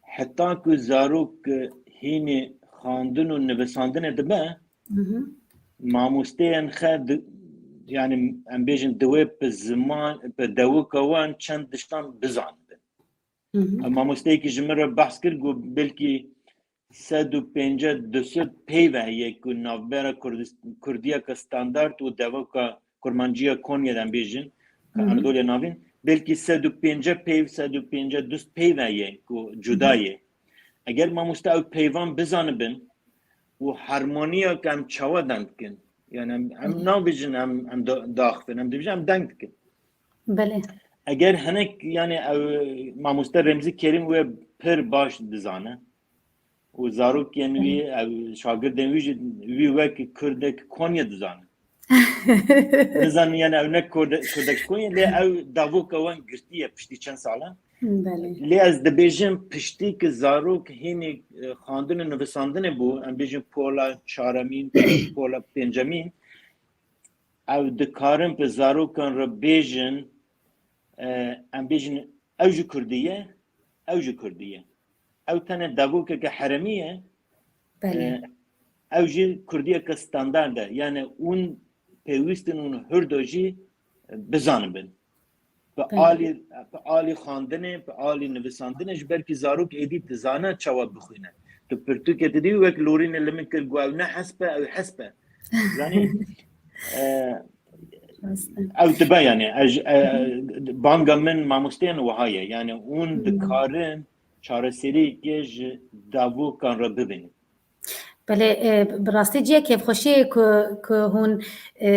heta ku zarok, e, hînî xwendin û nivîsandinê dibe, Hı hı. mamosteyên xe di, yani em bêjin diwê bi ziman, bi dewoka wan çend tiştan bizanibin. Hı hı. Ev mamosteyekî ji min re behs kir, got belkî sed û pêncî du sed peyve heye ku navbera Kurdis-, Kurdiyeke standard û devoka Kurmanciya Konya'dan bêjin, Hı hı. Anadoluya Navîn, belkî sed û pêncî peyv, sed û pêncî du peyve ye ku cuda Hı hı. ye. Eger mamoste ew peyvan bizanibin û harmoniya ku em çawa deng dikin, yani em, em Hı. nabêjin em, em da-, daxivin, em dibêjin em deng dikin. Belê. Eger hinek, yani ew mamoste Remzî Kerîm wê pir baş dizane û zarokên wî, Belê. ew şagirdên wî jî wî wek kurdek Konya dizane. Nizanin, yani ew ne kurde-, kurdek Konya, lê ew davoka wan girtiye piştî çend sala. Belê. Lê ez dibêjim piştî ku zarok hînî, e, xwendin û nivîsandinê bû, em bêjin pola çaremîn, pola pêncemîn, ew dikarin bi zarokan re bêjin, e, em bêjin ew jî kurdî ye, ew jî kurdî ye. Ew tenê devokeke herêmî ye, Belê. e, ew jî kurdiyeke standard e. Yani hûn pêwîstin hûn hurdo jî, e, bizanibin. Bi Belê. alî, bi alî xwendinê, bi alî nivîsandinê, ji ber ku zarok êdî dizane çawa bixwîne. Tu pirtûkê didî wek lorînê li min kir, got ew ne hesp e, ew hesp e. Zanî, e, Ew dibe, yani, ez, e, banga min mamosteyên wiha ye. Yani, hûn dikarin çareseriyekê ji davokan re bibînin. Belê, e, bi rastî cihê kêfxweşiyê ku, ku hûn, e,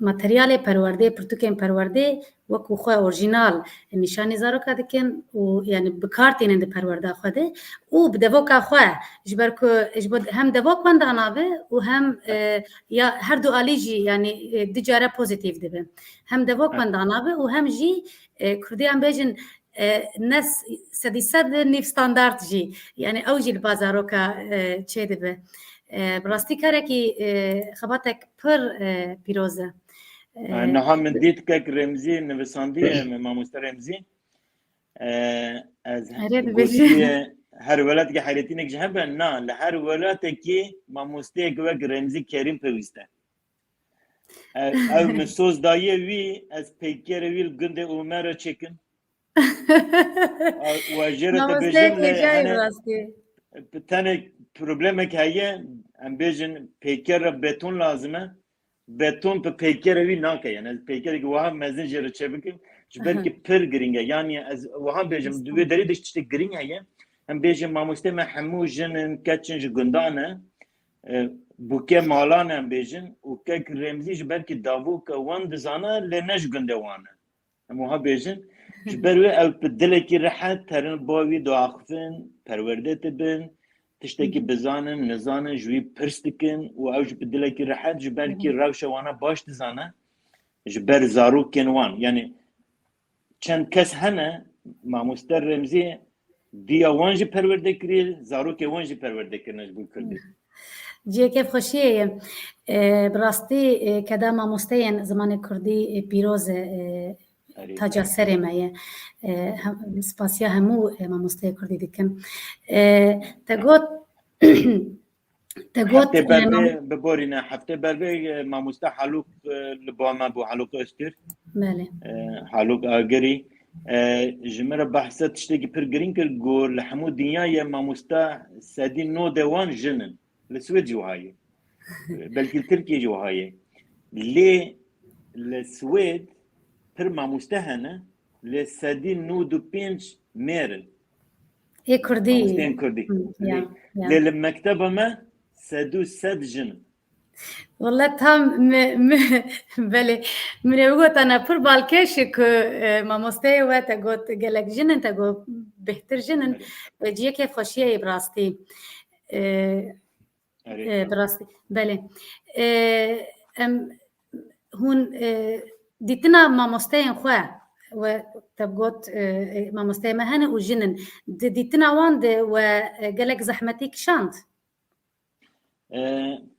materyalê perwerdê, pirtûkên perwerdê wekî xwe orjînal nîşanî zaroka dikin û, yani, bi kar tînin di perwerda xwe de û bi devoka xwe, ji ber ku ji bo hem devok wenda nabe û hem, e, ya her du alî jî, yani, e, du care pozîtîf dibe. Hem devok wenda nabe û hem jî, e, Kurdî em bêjin, e, ne s-, sedî sed nîv standart jî. Yani ew jî li ba zaroka, e, çêdibe. E, bi rastî karekî, e, xebatek pir, e, pîroz e. E, Niha min dît kek Remzî nivisandiye, me mamoste Remzî. E, ez Erê dibêjî. Gotiye, her welatekî heyretînek jî hebe, na, li her welatekî mamosteyek wek Remzî Kerîm pêwîst e. Ev, ev min soz daye wî, ez peykerê wî li gundê Omer re çêkim. A, we jê re te Mamoste bêjim, lê, hêja ye, hani, bi rastî. Tenê problemek heye, em bêjin peyker re beton lazim e. Beton bi peykerê wî nake, yani ez peykerekî wiha mezin jê re çêbikim, ji ber Aha. ki pir giring e. Yani ez wiha bêjim, di wê derê de tiştek giring heye. Em bêjin mamoste me hemû jin in, keç in, ji gundan e. E, bûke malan e em bêjin. Û kek Remzî ji ber ki davoka wan dizane, lê ne ji gundê wan e. Em wiha bêjin, ji ber wê ew bi dilekî rehet terin ba wî diaxivin, perwerde dibin, tiştekî bizanin, nizanin, ji wî pirs dikin û ew jî bi dilekî rehet, ji ber kî rewşa wana baş dizane, ji ber zarokên wan. Yani çend kes hene, mamoste Remzî diya wan jî perwerde kiriye, zarokê wan jî perwerde kirine ji bo Kurdî. Cihê kêfxweşiyê ye. E, bi rastî, e, keda mamosteyên zimanê Kurdî, e, pîroz e, e, Erê, taca erê. serê me ye. E, hem, spasiya hemû, e, mamosteyê Kurdî dikim. E, te got, te got, Heftê e, bervê, mam- biborîne, heftê bervê, e, mamoste Halûk, e, li ba me bû, Halûk Öztürk. Belê. E, Halûk Agirî. E, ji min re behsa tiştekî pir girîng kir, got, li hemû dinyayê mamoste sedî nod ê wan jin in. Li Swêd jî wiha ye. Belkî li Tirkiyê jî wiha ye. Lê li Swêd pir mamoste hene, lê sedî nod û pênc mêr in. Ê Kurdî. Mamosteyên Kurdî. Hı, ya, Lê, ya. lê li mekteba me sed û sed jin in. Wele tam mi, mi, belê. Min ê bigotana pir balkêş e ku, e, mamosteyê we te got gelek jin in, te got bêhtir jin in. Belê. E, cihê kêfxweşiyê ye bi rastî. E, Erê, e, tamam. Bi rastî. Belê. E, em, hûn, e, dîtina mamosteyên xwe we te got, e, e, mamosteyê me hene û jin in. Di dîtina wan de we, e, gelek zehmetî kişand? E,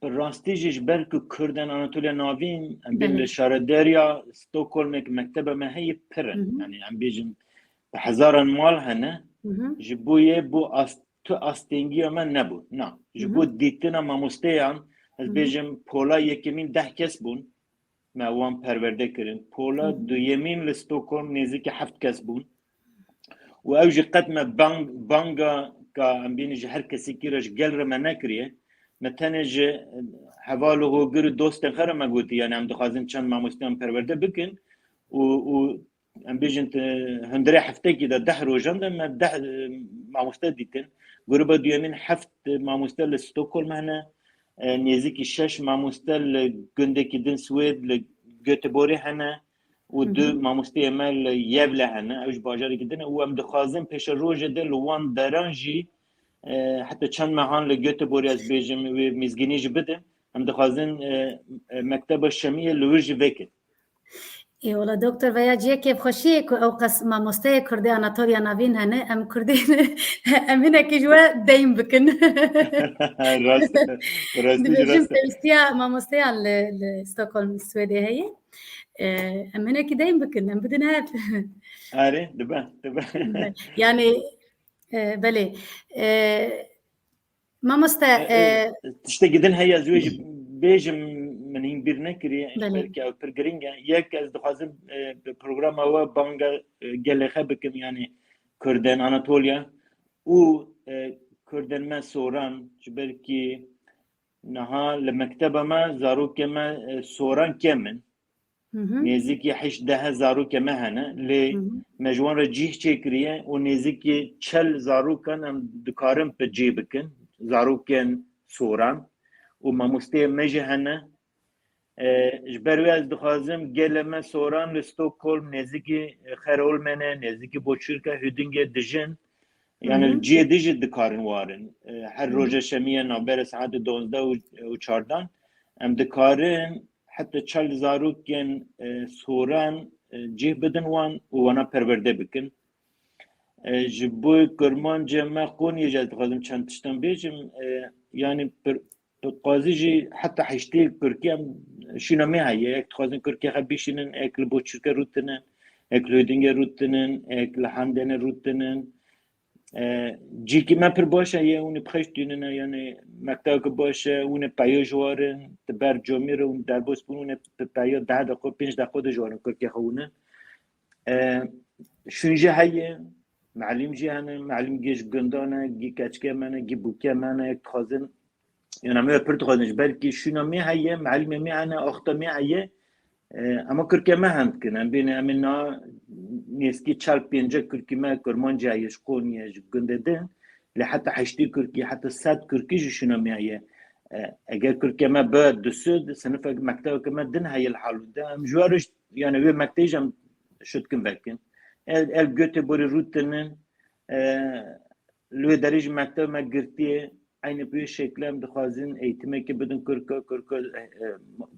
bi rastî jî ji ber ku Kurdên Anatoliya Navîn, em bên Belê. li şaredariya Stockholmê mekteba me heye pir in. Hı hı. Yani em bêjin bi hezaran mal hene. Hı hı. Ji bo yê bu ast-, tu astêngiya me nebû. Na, ji Hı hı. bo dîtina mamosteyan, ez Hı hı. bêjim pola yekemîn deh kes bûn. Me wan perwerde kirin. Pola Hı hı. duyemîn li Stockholm nêzîkî heft kes bûn. Û ew jî qet me bang-, banga ka em bînin ji her kesekî re ji gel re me nekiriye. Me tenê ji heval û hogir û dostên xwe re me gotî, yani em dixwazin çend mamosteyan perwerde bikin û, û em bêjin te hundirê heftekî de deh rojan de me deh, e, mamoste dîtin. Gruba duyemîn heft mamoste li Stockholm hene. E, nêzîkî şeş mamoste li gundekî din Swêd, li Göteborgê hene û Hı du hı. mamosteyê me li Yevle hene. Ew ji bajarekî din e û em dixwazin pêşerojê de li wan deran jî, e, heta çend mehan li Göteborgê ez bêjim wê mîzgînî jî bidin. Em dixwazin, e, e, mekteba Şemiyê li wir jî vekin. Ê wela doktor, veya cihê kêfxweşiyê ku ew qas mamosteyê Kurdê Anatoliya Navîn hene, em Kurdên, em hinekî ji we deyn bikin. Rast e, bi rastî jî Dibêjin rast e. Pêwîstiya mamosteyan li, li Stockholm, Swêdê heye. Ee, em hinekî deyn bikin, em bidin hev. Erê, dibe, dibe. Yani, e, belê. E, Mamoste, E, e, e, tiştekî din heye, ez wê jî bêjim, min hîn bîr nekiriye, ji Belê. ber ku ew pir giring e. Yek, ez dixwazim, e, bi programa we banga, e, gelê xwe bikim, yanî Kurdên Anatoliya û, e, Kurdên me soran, ji ber ku niha li mekteba me zarokê me, e, soran kêm in. Nêzîkî heşt deh zarokê me hene, lê me ji wan re cîh çêkiriye û nêzîkî çel zarokan em dikarin bi cî bikin. Zarokên soran û mamosteyê me jî hene. E, ji ber wê ez dixwazim gelê me soran li Stockholm, nêzîkî Xerolmene, nêzîkî Boçûrka Hûdingê dijin. Yani li cihê dijî dikarin warin. E, her roja şemiye navbera saetê duwazdeh û, û çardan em dikarin heta çel zarokên, e, soran, e, cih bidin wan û wana perwerde bikin. E, ji bo kurmancê me Qoniyê jî ez dixwazim çend tiştan bêjim. E, yani pir-, pir-, qazî jî heta heştê kurkî em şûna me heye. Ek dixwazin kurkê xwe bişînin, ek li Boçûrke rûtinin, ek li Hûdingê rûtinin, ek li Hendêne rûtinin. E, cîkî me pir baş e, yê hûn ê bi xweş tînine, yani mektebeke baş e, hûn ê peyo ji warin, di ber camî re hûn derbas bûn, hûn ê bi peyo deh deqo, pênc deqo de ji warin kurkê xwe hûnin. E, şûn jî heye, melim jî hene, melim gê ji gundan e, gî keçikê me ne, gî bûkê me ne, dixwazin, yani me pir dixwazin, ji ber kî şûna me heye, melimê me hene, axta me heye, e, ama kurkê me hem dikin. Em bêne, em ê na nêzkî çar pênce kurkî me kurmancî heye ji Qoniyê, ji gundê din, lê heta heştê kurkî, heta sed kurkî jî şûna me heye. E, eger kurkê me bi du sed, sinifek, mektebeke me din heye li Halûnde, em ji we re, yani wê mektebê jî em şutkin vekin. El, el Göteborgê rûtinin, e, li wê derê jî mekteb me girtiye, eynî bi wê şekle em dixwazin eğitimekê bidin kurka, kurka, e, e,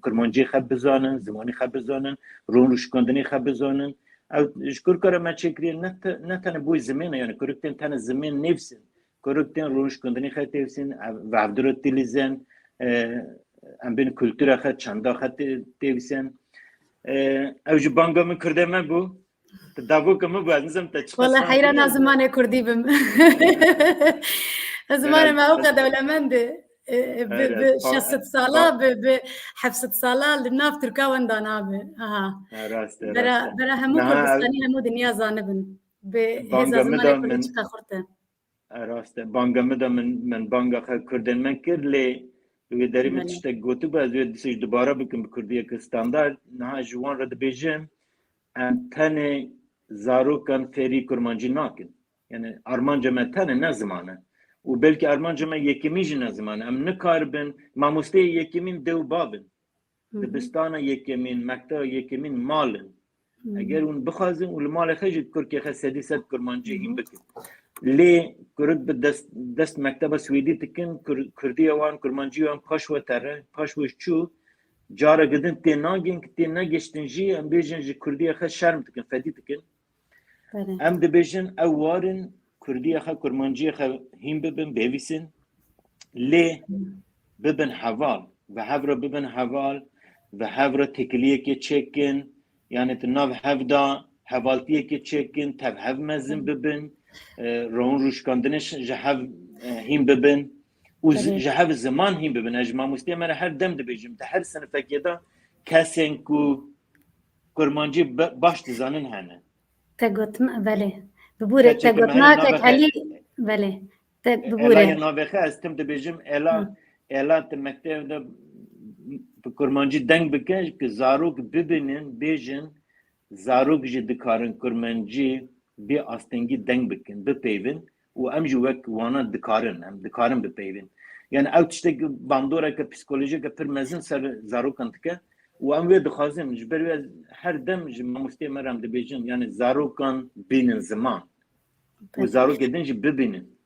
kurmancî xwe bizanin, zimanî xwe bizanin, ron rûşkandinê xwe bizanin. Ew ji kurka re me çêkiriye ne te-, ne tenê boy zimêne, yani kurik tên tenê zimên nivîsin. Kurik tên ron rûşkandinê xwe têvîsin, ev-, vevdiro tilîzen, e, em bên kultura xwe, çanda xwe tê-, têvîsin. E, ew jî banga min kurdê me bû. Tu davoka min bû, ez nizam te çi Wala qesand heyrana bû. Zimanê kurdî bim. Zimanê Herhalde me ew qe dewlemend e. E, bi, Herhalde. bi Ba-, şeş sed sala, ba- bi, bi heft sed sala li nav Tirka wenda nabe. Aha. Ha, rast e, Bera, rast e. Bera hemû Niha Kurdistanî, hemû dinya zanibin. Bi hêza banga min zimanê da kurdî min çiqa xurt e. E, rast e. Banga min da min, min banga xwe kurdên me kir, lê li wê derê min Belê. tiştek gotibû, ez wê dîsa jî dubare bikim bi kurdiyeke standard. Niha ji wan re dibêjim, em tenê zarokan fêrî kurmancî nakin. Yani armanca me tenê ne ziman e. Û belkî armanca me yekemîn jî ne ziman e. Em nikaribin, mamosteyê yekemîn dê û bav in. Hı hı. Dibistana yekemîn, mekteba yekemîn mal in. Hı hı. Eger hûn bixwazin û li malê xwe jî kurkê xwe sedî sed kurmancî Hı hı. hîn bikin. Lê kurik bi dest, dest mekteba Swêdî dikin, kur-, kurdiya wan, kurmancî wan paş we tere, paş we çû, careke din tê nagin, ki tê negihiştin jî, em bêjin ji kurdiya xwe şerm dikin, fedî dikin. Belê. Em dibêjin ew warin kurdiya xwe, kurmanciyê xwe hîn bibin, bêvîsin. Lê bibin heval, bi hev re bibin heval, bi hev re têkiliyekê çêkin, yani di nav hev de hevaltiyekê çêkin, tev hev mezin bibin, e, ron rûşkandinê ş-, ji hev, e, hîn bibin û zi-, Belê. ji hev ziman hîn bibin. Ez ji mamosteyê me re her dem dibêjim, di her sinifekê de kesên ku kurmancî be-, baş dizanin hene. Te gotin, belê. Bibûre, Keçê te ki gotina mehê kek navê Elî, belê. Te, e, bibûre. Ela yê navê xwe ez tim dibêjim, Ela, Hı. Ela tu mekteb de bi kurmancî deng bike, ki zarok bibînin, bêjin, zarok jî dikarin kurmancî bê astengî deng bikin, bipeyvin û em jî wek wana dikarin, em dikarin bipeyvin. Yani ew tiştek bandoreke psikolojike pir mezin ser zarokan dike û em wê dixwazin, ji ber wê ez her dem ji mamosteyê me re em dibêjin, yani zarokan bînin ziman û Tabii. zarokê din jî bibînin.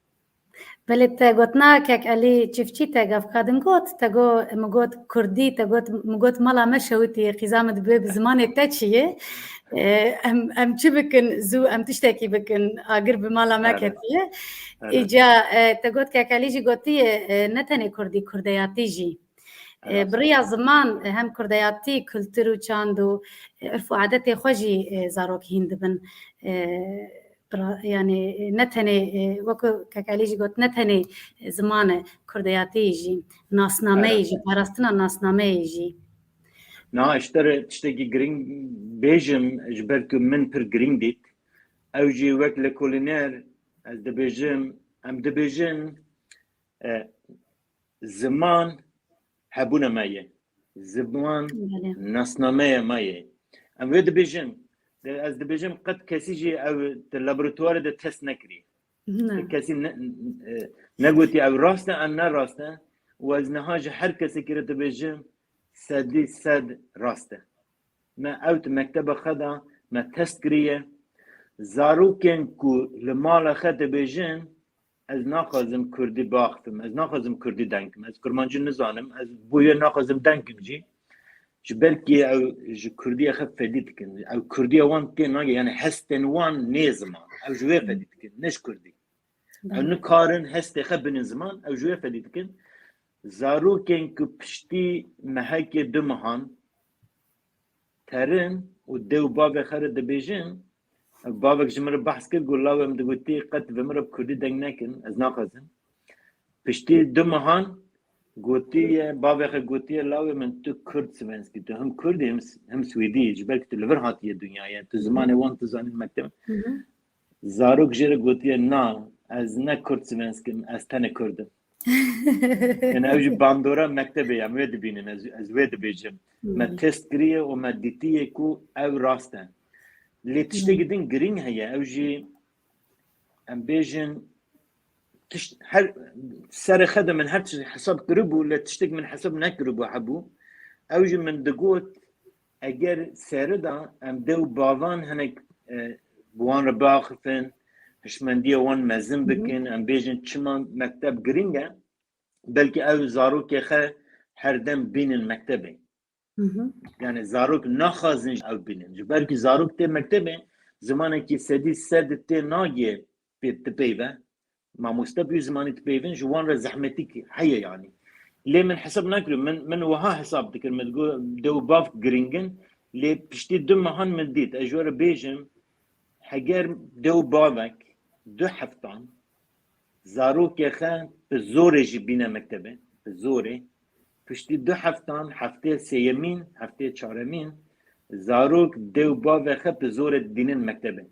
Belê te gotina kek Elî Çiftçî te gavka din got, te got, min got kurdî, te got, min got mala me şewitî, qîza min dibe bi zimanê te çi ye? E, em, em çi bikin, zû em tiştekî bikin, agir bi mala me Evet. ketiye. Evet. Îca, e, te got kek Elî jî gotiye, e, ne tenê kurdî, kurdeyatî jî. E, Evet. bi riya ziman, e, hem kurdeyatî, kultur û çand û, e, urf û adetê xwe jî, e, zarok hîn dibin. E, Bira-, yani, ne tenê, e, wekî kek Elî jî got, ne tenê ziman e, kurdeyatî jî, nasnameyê Evet. jî, parastina nasnameyê jî. Na, ji te re tiştekî girîng bêjim, ji ber ku min pir girîng dît. Ew jî wek lekolîner, ez dibêjim, em dibêjin, e, ziman hebûna me ye. Ziman Belê. nasnameya me ye. Em wê dibêjin. De, ez dibêjim qet kesî jî ew di laboratuwarê de test nekirî. Ne. Kesî ne, e, negotî ew rast e, em ne rast e. Û ez niha ji her kesekî re dibêjim sedî sed rast e. Me ew di mekteba xwe de me test kiriye. Zarokên ku li mala xwe dibêjin, ez naxwazim kurdî biaxifim, ez naxwazim kurdî deng kim, ez kurmancî nizanim, ez bo wê naxwazim deng kim jî. Ji ber ku ew ji kurdiyê xwe fedî dikin. Ew kurdiya wan tê nagê, yani hestên wan nê ziman. Ew ji wê fedî dikin, ne ji kurdî. Ew nikarin hestê xwe binin ziman, ew ji wê fedî dikin. Zarokên ku piştî mehekê du mehan terin û dê û bavê xwe re dibêjin, bavek ji min re behs kir, got, lawê min digotî, qet bi min re bi kurdî deng nekin, ez naxwazim. Piştî du mehan gotiye, bavê xwe gotiye, lawê min tu kurd svenskî, tu him kurdî, him, him swêdî, ji ber ku tu li vir hatiye dinyayê, tu zimanê wan tu zanî mekteb. Zarok jê re gotiye, na, ez ne kurd svensk im, ez tenê kurd im. Yani ew jî bandora mektebê ye, em wê dibînin, ez, ez wê dibêjim. Me test kiriye û me dîtiye ku ew rast e. Lê tiştekî din girîng heye, ew jî em bêjin, tişt, her serê xwe de min her tişt hesab kiribû, lê tiştek min hesab nekiribû hebû. Ew jî min digot, eger serê de em dê û bavan hinek, e, bi wan re biaxifin, hişmendiya wan mezin bikin, em bêjin çima mekteb girîng e, belkî ew zarokê xwe her dem bînin mektebê. Yani zarok naxwazin ew bînin. Ji ber ku zarok tê mektebê, zimanekî sedî sed tê nagê pê dipeyve. Mamoste bi wî zimanî dipeyvin, ji wan re zehmetî heye yani. Lê min hesab nekiriyo, min, min wiha hesab dikir, min digot, dê û bav girîng in, lê piştî du mehan min dît, ez ji we re bêjim, heger dê û bavek du heftan zarokê xwe bi zorê jî bîne mektebê, bi zorê, piştî du heftan, heftê sêyemîn, heftê çaremîn, zarok dê û bavê xwe bi zorê didînin mektebê.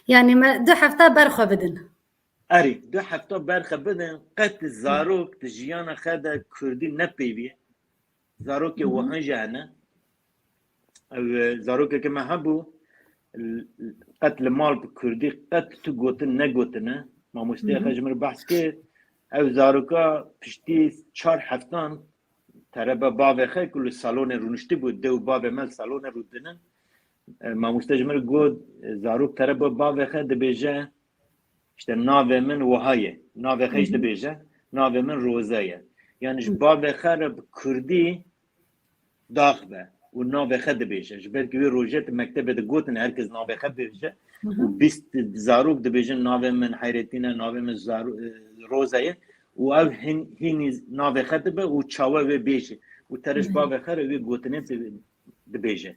Yani me du hefta ber xwe bidin. Erê, du hefta ber xwe bidin, qet zarok di jiyana xwe de kurdî nepeyviye. Zarokê wihan jî hene. Ew, e, zarokeke me hebû, l-, l-, qet li mal bi kurdî qet tu gotin negotine. Mamosteyê xwe ji min re behs kir. Ew zaroka piştî çar heftan tereba bavê xwe ku li salonê rûniştibû, dê û bavê me li salonê rûdinin. E, mamoste ji min re got, e, zarok tereba bavê xwe dibêje, işte navê min wiha ye. Navê xwe jî dibêje, navê min Roze ye. Yani ji bavê xwe re bi kurdî dax be û navê xwe dibêje. Ji ber ku wê rojê di mektebê de gotin her kes navê xwe bêje û bîst zarok dibêjin navê min Hayretîn e, navê min Zaro-, e, Roze ye û ew hîn-, hînî navê xwe dibe û çawe wê bêje û tere ji bavê xwe re wê gotinê di-, dibêje.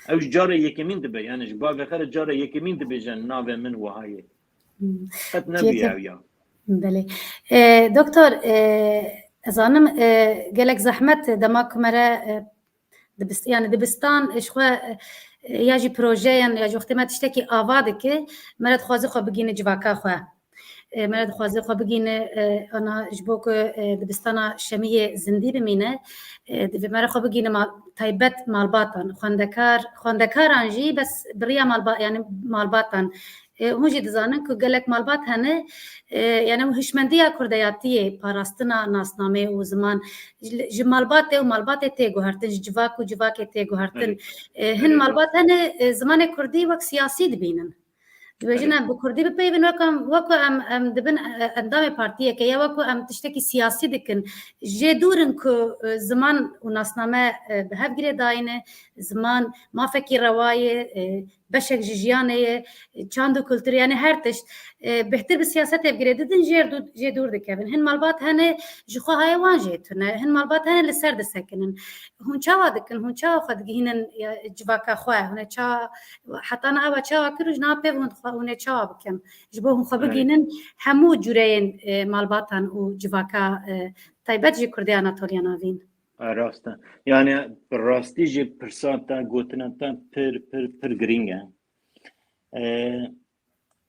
Ew ji cara yekemîn dibe, yani ji bavê xwe re cara yekemîn dibêje navê min wiha ye. Qet nebûye ew ya. Belê. E, doktor, e, ez zanim, e, gelek zehmet dema ku me re, e, dibist-, yani dibistan, e, ji xwe, e, ya jî projeyan, ya jî wextê me tiştekî ava dike, me re dixwaze xwe bigihîne civaka xwe. E, me re dixwaze xwe bigihîne, e, ana ji bo ku, e, dibistana şemiyê zindî bimîne, e, divê me re xwe bigihîne ma-, taybet malbatan, xwendekar, xwendekaran jî bes bi riya malba-, yani malbatan. E, hûn jî dizanin ku gelek malbat hene, e, yani ew hişmendiya kurdeyatiyê, parastina nasnameyê û ziman ji, ji malbatê û malbatê tê guhertin, ji civak û civakê tê guhertin. E, hin malbat hene, e, zimanê kurdî wek siyasî dibînin. Dibêjin em bi kurdî bipeyvin, wek em, wek em, em dibin, e, endamê partiyeke ya, wek em tiştekî siyasî dikin. Jê dûr in ku, e, ziman û nasname, e, bi hev girê dayine, ziman mafekî rewa ye, e, beşek ji jiyanê ye, çand û kulturê, yani her tişt, e, bêhtir bi siyasetê bi girê didin, jê dû-, jê dûr dikevin. Hin malbat hene ji xwe haye wan jê tune, hin malbat hene li ser disekinin. Hûn çawa dikin? Hûn çawa xwe digihînin, ya, civaka xwe? Hûn ê ça-, heta niha we çawa kir û ji niha pê hûn xwe, hûn ê çawa bikin? Ji bo hûn xwe bigihînin hemû cûreyên, e, malbatan û civaka, e, taybet jî Kurdê Anatoliya Navîn. E, rast e. Yani bi rastî jî pirsa te, gotina te pir, pir, pir girîng e. E,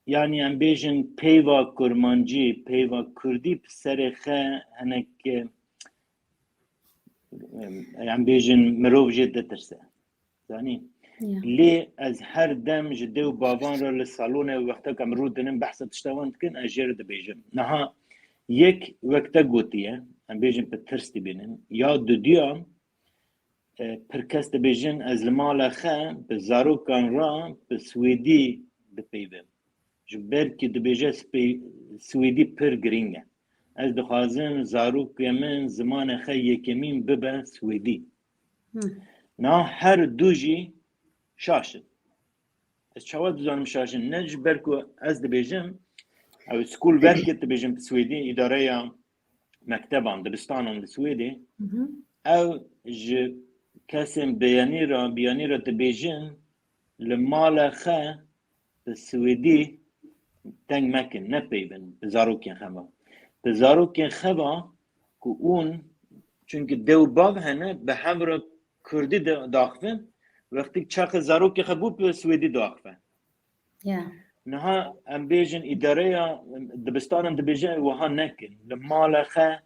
yani em bêjin peyva kurmancî, peyva kurdî bi serê xwe hinek, e, em bêjin mirov jê ditirse. Zanî? Lê ez her dem ji dê û bavan re li salonê wextek em rû dinin behsa tişta wan dikin, ez jê re dibêjim. Niha yek wek te gotiye, em bêjin bi tirs dibînin. Ya dudiya, e, pir kes dibêjin ez li mala xe bi zarokan re bi swêdî dipeyvim. Ji ber kî dibêje spê-, swêdî pir girîng e. Ez dixwazim zarokê min zimanê xe yekemîn bibe swêdî. Niha her du jî şaş in. Ez çawa dizanim şaş in? Ne ji ber ku ez dibêjim, ew schoolverket dibêjim bi swêdî, îdareya mekteban, dibistanan li Swêdê, ew ji kesên biyanî re, biyanî re dibêjin, li mala xe bi swêdî deng mekin, nepeyvin bi zarokên xeva. Bi zarokên xeva ku ûn, çunkî dê û bav hene, bi hev re kurdî de daxivin, wextî çaxê zarokê xe bû bi swêdî daxive. Niha em bêjin îdareya dibistanan dibêje wiha nekin. Li mala xe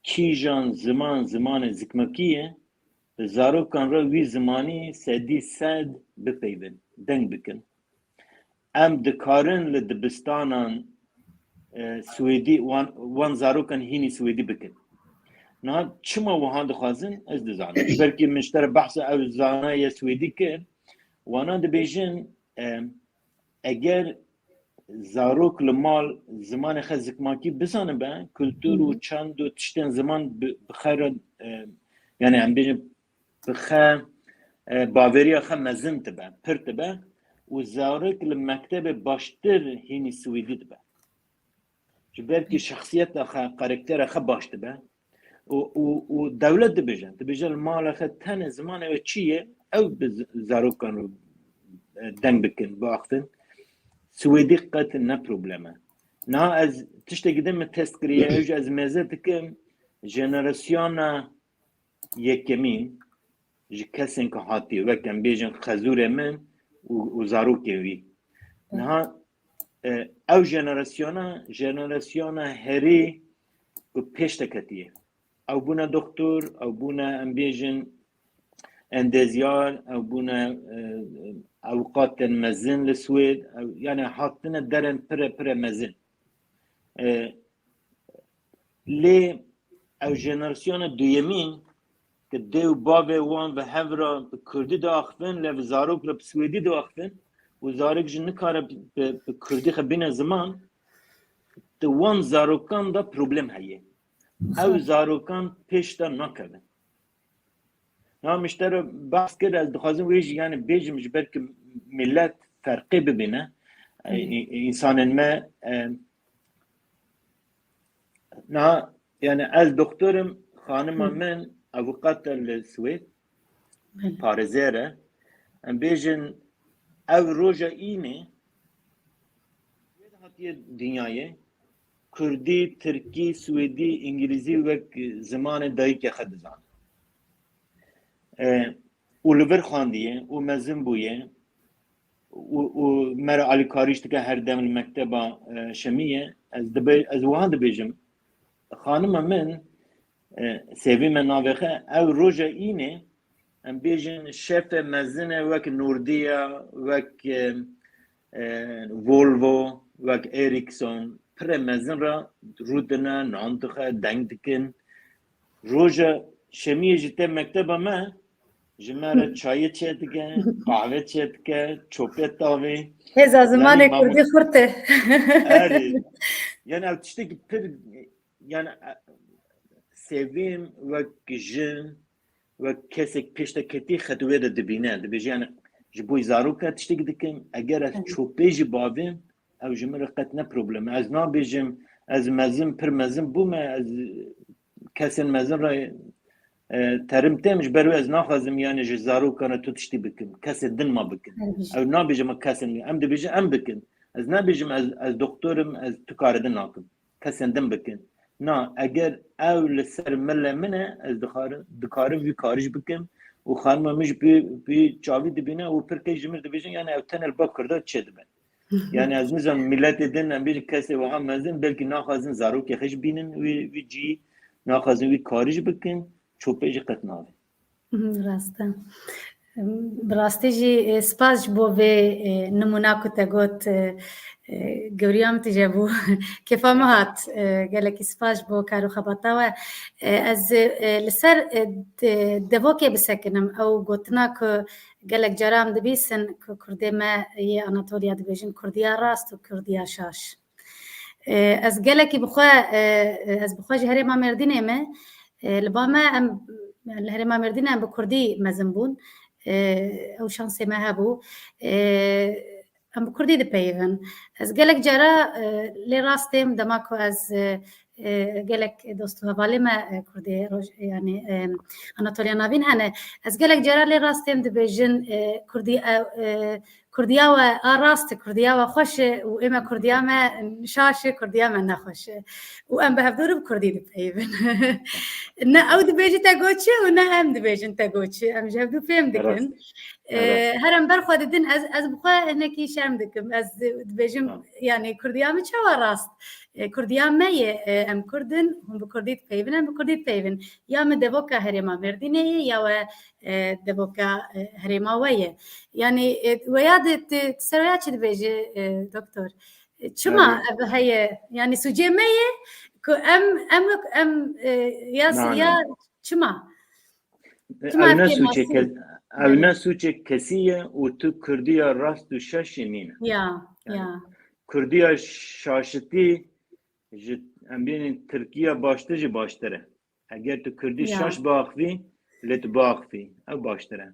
kîjan ziman, zimanê zikmakî ye, bi zarokan re wî zimanî sedî sed bipeyvin, deng bikin. Em dikarin li dibistanan, e, swêdî wan, wan zarokan hînî swêdî bikin. Niha çima wiha dixwazin, ez dizanim. Belkî min ji te re behsa ew zanaye swêdî kir. Wana dibêjin, e, eger zarok li mal zimanê xwe zikmakî bizanibe, kultur û çand û tiştên ziman bi, bi xwe re, e, yani em bêjin bi xe, e, baveriya xe mezin dibe, pir dibe û zarok li mektebê baştir hînî swêdî dibe. Ji ber kî şexsiyeta xe, karaktera xe baş dibe. Û, û, û dewlet dibêje, dibêje li mala xe tenê zimanê we çi ye, ew bi z-, zarokan re, e, deng bikin, biaxivin. Swêdî qet ne problem e. Niha ez tiştekî din min test kiriye, ew jî ez mêze dikim, jenerasyona yekemîn ji kesên ku hatiye, wek em bêjin xezûrê min û, û zarokên wî. Niha, e, ew jenerasyona, jenerasyona herî ku pêş de ketiye. Ew bûne doktor, ew bûne, em bêjin, endezyar, ew bûne, e, ewqatên mezin li Swêd, ew, yani hatine derên pire, pire mezin. E, lê ew jenerasyona duyemîn, ku dê û bavê wan bi hev re bi kurdî diaxivin, lê bi zarok re bi swêdî diaxivin û zarok jî nikare bi, bi, bi kurdî xwe bîne ziman, di wan zarokan de problem heye. Ew zarokan pêş de nakevin. Na min ji te re behs kir, ez dixwazim wê jî, yani bêjim, ji ber ku milet ferqê bibîne. E, Hı hı. î-, însanên me, e, na, yani ez doktor im, xanima Hı. min avukat e li Swêd, Belê. parêzer e. Em bêjin ev roja înê Swêd hatiye dinyayê, kurdî, tirkî, swêdî, îngilîzî wek zimanê dayikê xwe dizane. E, û li vir xwendiye û mezin bûye û, û me re alîkarî jî dike her dem li mekteba, e, şemiyê. Ez dibe-, ez wiha dibêjim, xanima min, e, Sevîme navê xwe, ew roja înê, em bêjin şefê mezin e, wek Nordî ye, wek, e, e, Volvo, wek Ericsson, pire mezin re rûdine, nan dixe, deng dikin. Roja şemiyê jî tê mekteba me, ji me re çayê çêdike, qahve çêdike, çopê tavê. Hêza zimanê Yanî mamost- kurdî xurt e. Erê. Yani ev tiştekî pir, yani, e, Sevîm wek jin, wek kesek pêş de ketî xet wê de dibîne. Dibêje, yani, ji bo zaroka tiştekî dikim, eger ez Evet. çopê jî bavêm, ew ji min re qet ne problem e. Ez nabêjim, ez mezin, pir mezin bûme, ez kesên mezin re, e, terim têm, ji ber wê ez naxwazim, yani, ji zarokan re tu tiştî bikim. Kesê din ma bikin. Her bijî. Ew nabêje ma kesên din. Em dibêjin em bikin. Ez nabêjim ez, ez doktor im, ez tu karê din nakim. Kesên din bikin. Na, eger ew li ser milê min e, ez dixarim, dikarim wî karî jî bikim û xanima min jî pê, pê çavî dibîne û pir kêş ji min dibêjin, yani ew tenê li ba Kurda çêdibe. Yani ez nizanim miletê din, em bêjin kesê wiha mezin, belkî naxwazin zarokê xwe jî bînin wî, wî cihî, naxwazin wî karî jî bikin, çopê jî qet navê. Rast e. Bi rastî jî, e, spas ji bo vê, e, nimûna ku te got, e, e, gewriya min tije bû. Kêfa min hat, e, gelekî spas ji bo kar û xebata we. E, ez, e, li ser, e, de-, devokê bisekinim. Ew gotina ku gelek cara em dibîsin ku Kurdê me yê Anatoliya dibêjin Kurdiya rast û Kurdiya şaş. E, ez gelekî bi xwe, e, e, ez bi xwe ji herêma Mêrdînê me. E, li ba me em, li herêma Mêrdînê em bi Kurdî mezin bûn. E, ew şansê me hebû. E, em bi Kurdî dipeyivin. Ez gelek cara, e, lê rastêm dema ku ez, e, e, gelek dost û hevalê me, e, Kurdê roj-, yani, e, Anatoliya Navîn hene. Ez gelek cara lê rastêm dibêjin, e, Kurdî, e, e, Kurdiya we a rast e, Kurdiya we xweş e û ême Kurdiya me şaş e, Kurdiya me nexweş e. Û em bi hevdû re bi Kurdî dipeyivin. Ne ew dibêjî te got çi û ne em dibêjin te got çi. Em ji hevdû fêm dikin. Rast e. Ee, Rast e. Her em ber xwe didin, ez, ez bi xwe hinekî şerm dikim. Ez dibêjim, Tamam. yani Kurdiya min çawa rast? E, Kurdiya me ye, e, em Kurd in, hûn bi Kurdî dipeyivin, em bi Kurdî dipeyivin. Ya min devoka herêma Mêrdînê ye, ya we, e, devoka, e, herêma we ye. Yani, e, weya di, di, di ser weya çi dibêje, e, doktor? E, çima Yani ev heye? Yani sûcê me ye ku em, em wek, em, e, ya, Na, ya na. çima? Çima Ew ev ne tê sûcê masî? ke-, ew Belê. ne sûcê kesî ye û tu Kurdiya rast û şaş jî nîne. Ya, Yani ya. Kurdiya şaşitî ji, em bînin Tirkiya baştir jî baştir e. Eger tu Kurdî Ya. şaş biaxivî, lê tu biaxivî, ew baştir e.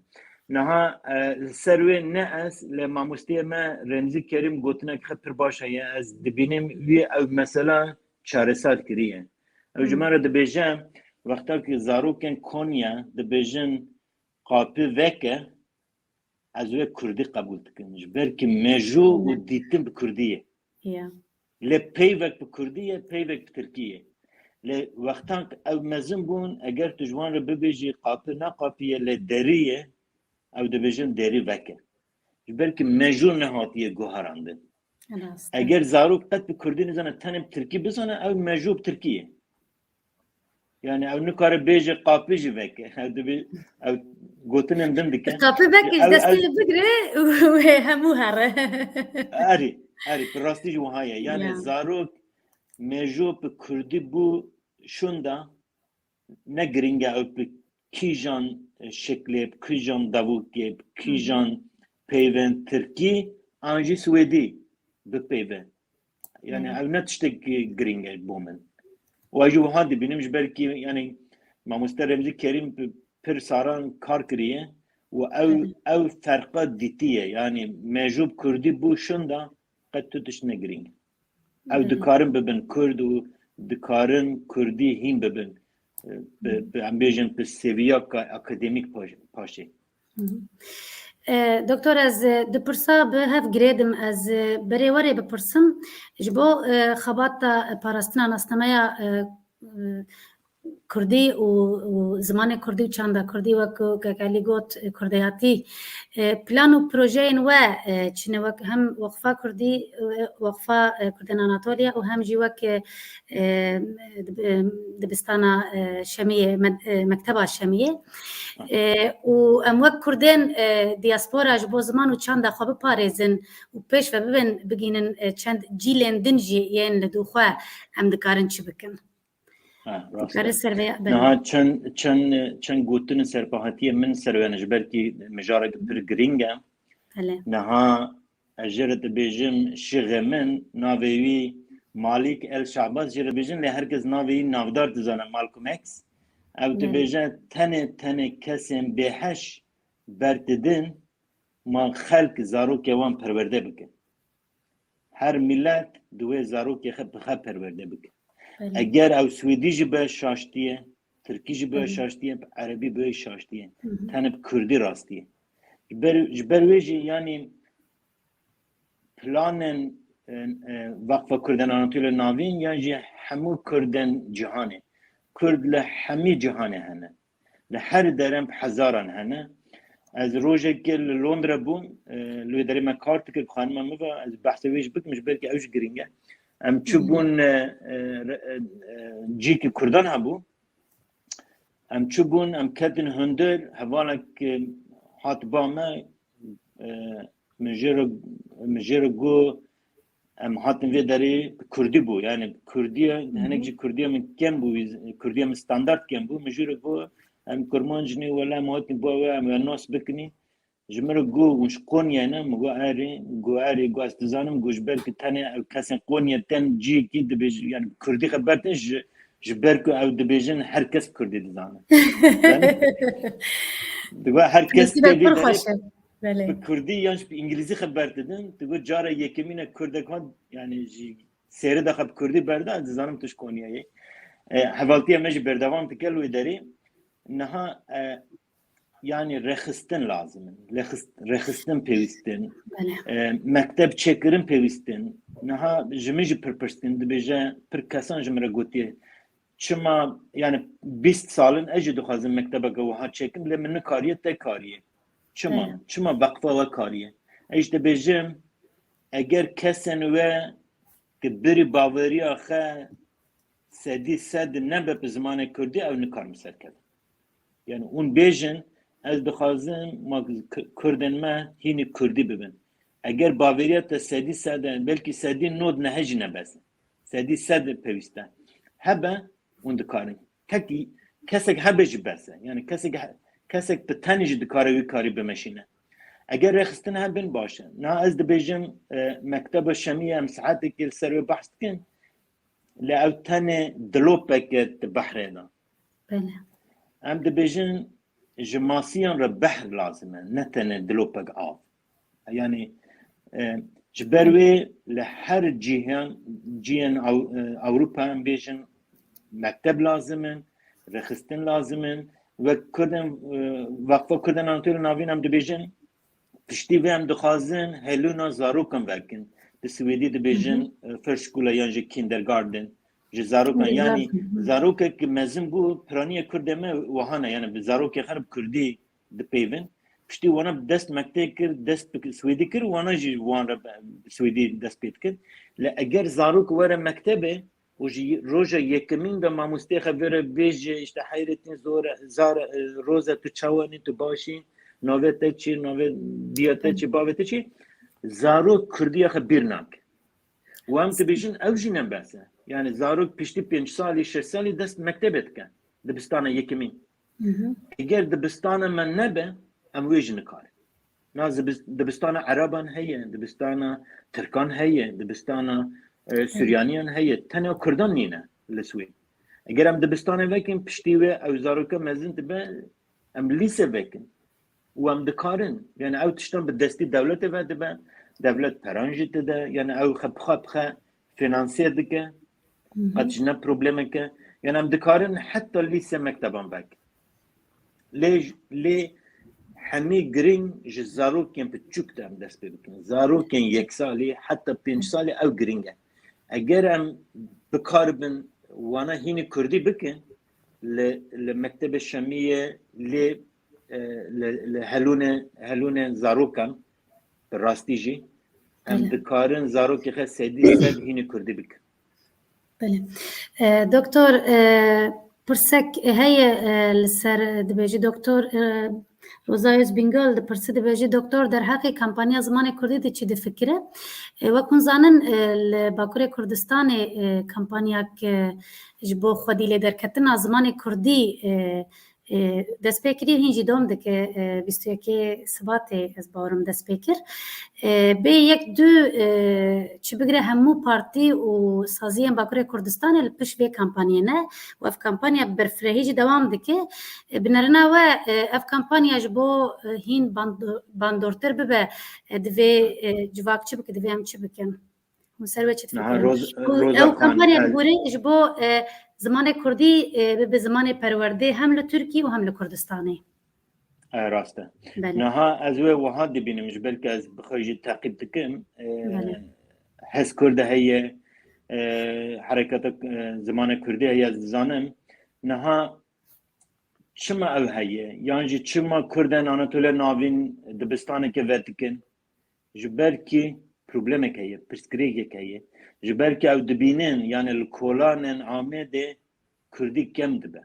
Niha, e, ser wê ne ez, lê mamosteyê me Remzî Kerîm gotinek xwe pir baş heye. Ez dibînim wî ew mesela çareser kiriye. Ew ji Hmm. me re dibêje, wexta ku zarokên Konya dibêjin qapî veke, ez wê Kurdî qebûl dikim. Ji ber ku mejû û Belê. dîtin bi Kurdî ye. Ya. Lê peyvek bi Kurdî ye, peyvek bi Tirkî ye. Lê wextan ku ew mezin bûn, eger tu ji wan re bibêjî qapî ne qapî ye, lê derî ye, ew dibêjin derî veke. Ji ber ku mejû nehatiye guherandin. Rast e. Eger zarok qet bi Kurdî nizane, tenê bi Tirkî bizane, ew mejû bi Tirkî ye. Yani ew nikare bêje qapî jî veke. Ew dibê, ew gotinên din dike. Qapî veke, Ya, ji ew, destê ew li bigire û wê hemû here. Erî, erî, bi rastî jî wiha ye. Yani Ya. zarok mejû bi Kurdî bû şunda ne girîng e ew bi kîjan şeklê, bi kîjan davûkê, bi Hı hı. kîjan peyvên Tirkî an jî Swêdî bipeyve. Yani Hı hı. ew ne tiştek girîng e bo min. Û ez jî wiha dibînim, ji ber kî, yani, mamoste Remzî Kerîm bi pir saran kar kiriye û ew, Hı hı. ew ferqa dîtiye. Yani mejû bi Kurdî bû şunda qet tu tişt ne girîng. Ew Hı hı. dikarin bibin Kurd û dikarin Kurdî hîn bibin. Bi, Hı. bi, em bêjin bi seviya ka-, akademîk paş-, paşê. Hı hı. E, doktor, ez, e, du pirsa bi hev girêdim. Ez, e, berê werê bipirsim. Ji bo, e, xebata, e, parastina nasnameya, e, e, Kurdî û, û zimanê Kurdî û çanda Kurdî, wek ku Kekelî got, e, kurdeyatî, e, plan û projeyên we, e, çi ne, wek hem Weqfa Kurdî, e, Weqfa, e, Kurdên Anatoliya û hem jî wek, e, e, dib-, e, dibistana, e, Şemiyê, med-, e, mekteba Şemiyê. E, û em wek Kurdên, e, diaspora ji bo ziman û çanda xwe biparêzin û pêş ve bibin, bigihînin, e, çend cîlên din jî yên li dû xwe, em dikarin çi bikin? Ha, rast Dikare e. ser vê, belê. Niha çend, çend, çend gotin serpehatiyê min ser we ne, ji ber kî mijarek pir girîng e. Belê. Niha ez jê re dibêjim şixê min, navê wî Malik El Şahbaz jê re dibêjin, lê her kes navê wî navdar dizane, Malcolm X. Ew Belê. dibêje, tenê, tenê kesên bêheş berdidin, ma xelk zarokê wan perwerde bikin. Her milet divê zarokê xwe bi xwe perwerde bike. Belê. Eger ew Swêdî jî be şaştiye, Tirkî jî be Belê. şaştiye, bi Erebî be şaştiye. Hı hı. Tenê bi Kurdî rastiye. Ji ber, ji ber wê jî, yanî planên, e, e, Vakfa Kurden Anatoliya Navîn yan jî hemû Kurden cîhanê. Kurd li hemî cîhanê hene. Li her derê bi hezaran hene. Ez rojekê li Londra bûm, e, li wê derê me kar dikir, bi xanima min ve, ez behsê wê jî bikim, ji ber ku ew jî girîng e. Em çûbûn, e, e, re-, e, e, cîkî Kurdan hebû. Em çûbûn, em ketin hundir, hevalek, e, hat ba me, e, min jê re, min jê re got, em hatin vê derê bi kurdî bû. Yani kurdiye, hinek jî kurdiye min kem bû, kurdiye min standart kem bû. Min jê re got, em kurmanc nî, wele em hatin bo we, em we nas bikinî. Ji min re got, hûn ji Konyayê ne? Min got, erê. Got, erê. Got, ez dizanim, got, ji ber ku tenê ew kesên Konyayê tên ciyekî dibêjin, yani kurdî xeber din, ji, ji ber ku ew dibêjin, her kes kurdî dizane. Yani, digot, her kes Kurdî tê vî pir derê xweş e. Belê. Bi kurdî yan jî bi îngilîzî xeber didin. Digot, cara yekemîn e kurdek hat, yani ji sêrê de xwe bi kurdî berda, ez dizanim tu ji Konyayê. E, hevaltiya me jî berdewam dike li wê derê. Niha, e, yani rêxistin lazim in. Rêxist-, rêxistin pêwîst in. Belê. E, mekteb çêkirin pêwîst in. Niha ji min jî pir pirs dikin, dibêje, pir kesan ji min re gotiye, çima, yani bîst sal in ez jî dixwazim mektebeke wiha çêkim, lê min nikariye, te kariye. Çima? Belê. Çima veqfa we kariye? Ez jî dibêjim, eger kesên we ki birî baweriya xwe sedî sed nebe bi zimanê kurdî, ew nikarin serkevin. Yani hûn bêjin, ez dixwazim ma k-, kurdên me hînî kurdî bibin. Eger baveriya te sedî sed e, belkî sedî nod nehê jî ne bes e. Sedî sed pêwîst e. Hebe, hûn dikarin. Tekî kesek hebe jî bes e. Yani kesek he-, kesek bi tenê jî dikare wî karî bimeşîne. Eger rêxistin hebin, baş e. Niha ez dibêjim, e, mekteba Şemiyê em saetekê li ser wê behs dikin. Lê ew tenê dilopeke di behrê de. Belê. Em dibêjin ji masiyan re behr lazim e, ne tenê dilopek av. Yani, e, ji ber wê li her cîhan, cihên Ew-, e, Ewropa em bêjin mekteb lazim in, rêxistin lazim in. Wek Kurdên, e, Vakfa Kurdên Anatoliya Navîn em dibêjin, piştî vê em dixwazin helûna zarokan vekin. Bi swêdî dibêjin, Hı hı. e, Förskola yan jî Kindergarten. Ji zarokan, yani Kindergarten, hı. Zarokek mezin bû, piraniya kurdê me wiha ne, yani bi zarokê xwe re bi kurdî dipeyvin. Piştî wana bi dest mektê kir, dest bi swêdî kir, wana jî wan re bi swêdî dest pê dikin. Lê eger zarok were mektebê, û ji roja yekemîn de mamostê xwe vê re bêje, işte, Hayrettin zor e, zar, e, Roza, tu çawa nî, tu baş î, navê te çi, navê diya te çi, bavê te çi, zarok kurdiya xwe bîr nake. Û em dibêjin, ew jî ne bes e. Yani zarok piştî pênc salî, şeş salî dest mektebê dike. Dibistana yekemîn. Hı hı. Eger dibistana me nebe, em wê jî nikarin. Na zibis-, dibistana Ereban heye, dibistana Tirkan heye, dibistana, e, Hı. Suryaniyan heye. Tenê Kurdan nîne li Swêd. Eger em dibistanê vekin, piştî wê ew zaroka mezin dibe, em lîse vekin. Û em dikarin, yani ew tiştan bi destî dewletê ve dibe, dewlet peran jî dide, yani ew xwe bi xwe, bi xwe fînansê dike, Hı hı. qet ji ne problemeke. Yani em dikarin heta lîse mekteban vekin. Lê, lê hemî girîng ji zarokên piçûk de em dest pê bikin. Zarokên yek salî heta pênc salî ew girîng e. Eger em bikaribin wana hînî kurdî bikin, li, li mektebê Şemiyê, lê, e, li, li helûnê, helûnê zarokan, bi rastî jî, em Belê. dikarin zarokê xwe sedî sed hînî kurdî bikin. Belê. E, doktor, e, pirsek heye, e, li ser, e, dibêjî doktor, e, Roza Özbingöl dipirse, dibêjî, doktor, derheqê kampanya zimanê kurdî de çi difikire? E, wek hûn zanin, e, li Bakurê Kurdistanê, e, kampanyak, e, ji bo xwedî lê derketina zimanê kurdî, e, e, dest pê kiriye, hîn jî dom dike, e, bîst û yekê Sibatê, ez bawerim dest pê kir. E, bê yek du, e, çi bigire hemû partî û saziyên Bakurê Kurdistanê li pişt vê kampanyê ne û ev kampanya bi berfirehî jî dewam dike. E, bi nerina we, e, ev kampanya ji bo, e, hîn bando-, bandortir bibe, e, divê, e, civak çi bike, divê em çi bikin? Hûn ser wê çi Niha difikirin? Roz-, Û Roza ew Xan, kampanya ez bi gorî ji bo, e, zimanê kurdî, e, bibe zimanê perwerdê hem li Tirkî û hem li Kurdistanê. E, rast e. Belê. Niha ez wê wiha dibînim, ji ber ku ez bi xwe jî teqîb dikim. E, Belê. Hez Kurd heye, e, hereketa, e, zimanê kurdî heye, ez dizanim. Niha çima ew heye? Yan jî çima Kurdên Anatoliya Navîn dibistaneke vedikin? Ji ber kî problemek heye, pirsgirêkek heye. Ji ber kî ew dibînin, yani li kolanên Amêdê kurdî kem dibe.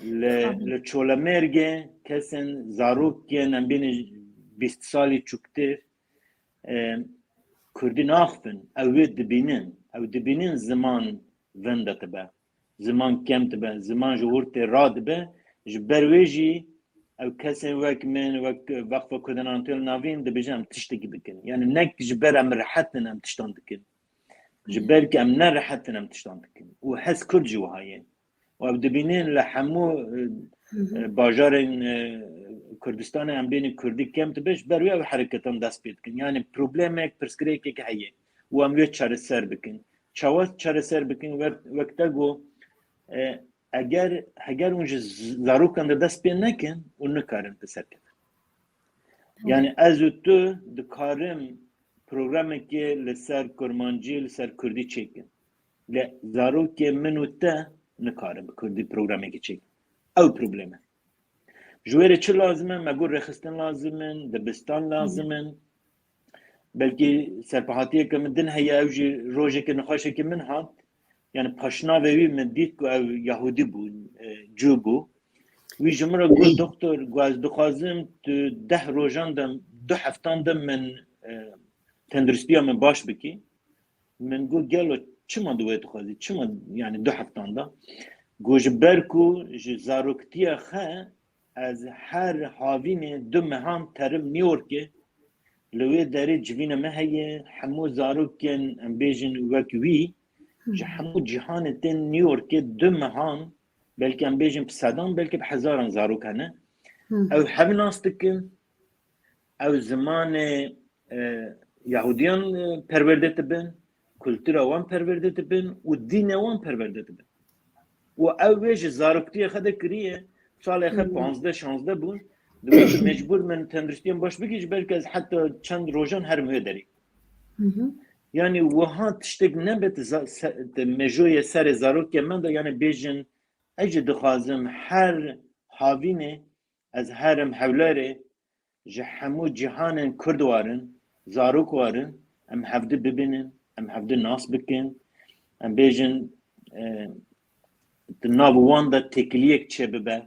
Li, li Çolemêrgê kesên zarokên em bînin bîst salî çûktir, e, Kurdî naxivin, ew wê dibînin, ew dibînin ziman venda dibe, ziman kem dibe, ziman ji wir tê radibe, ji ber wê jî ew kesên wek min, wek Vakfa Kurdan Anatoliya Navîn dibêjin em tiştekî bikin. Yani ne ji ber em rehet in em tiştan dikin. Ji ber ki em ne rehet in em tiştan dikin. Û hez Kurd jî wiha ye. Û ev dibînin li hemû, e, Hı hı. e, bajarên, e, Kurdistanê em bênî Kurdî kem dibe, ji ber wê ev hereketan dest pê dikin. Yani problemek, pirsgirêkek heye û em wê çareser bikin. Çawa çareser bikin? Wek, wek te got, e, eger, heger hûn ji z-, zarokan de dest pê nekin, hûn nikarin bi ser kevin. Tamam. Yani ez û tu dikarin programekê li ser kurmancî, li ser kurdî çêkin. Lê zarokê min û te nikarin bi kurdî programekê çêkin. Ew problem e. Ji wê re çi lazim e? Me got rêxistin lazim in, dibistan lazim in. Belkî serpehatiyeke min din heye, ew jî rojekê nexweşekî min hat. Yani paşnavê wî min dît ku ew Yahudî bû, e, Cû bû. Wî ji min re got, "Doktor, got ez dixwazim tu deh rojan de, du heftan de min, e, tenduristiya min baş bikî." Min got, "Gelo çima tu wê dixwazî? Çima yani du heftan de?" Got, "Ji ber ku ji zaroktiya xwe ez her havînê du mehan terim New Yorkê, li wê derê civîna me heye, hemû zarokên em bêjin wek wî, ji hemû cîhanê tên New Yorkê du mehan, belkî em bêjin bi sedan, belkî bi hezaran zarok hene. Hı. Ew hev nas dikin, ew zimanê, e, Yahudiyan, e, perwerde dibin, kultura wan perwerde dibin û dînê wan perwerde dibin. Û ew wê ji zaroktiyê xwe de kiriye, salê xwe Hmm. panzdeh şanzdeh bûn, dibêje mecbûr min tenduristiyan baş bikî, ji ber ku ez heta çend rojan herim wê derê. Hı hı. Yani wiha tiştek nebe ti za-, se-, ti mejoyê serê zarokê me de, yani bêjin, ez jî dixwazim her havînê ez herim Hewlêrê, ji hemû cîhanên Kurd warin, zarok warin, em hevdi bibînin, em hevdi nas bikin, em bêjin, e, di nav wan de têkiliyek çêbibe.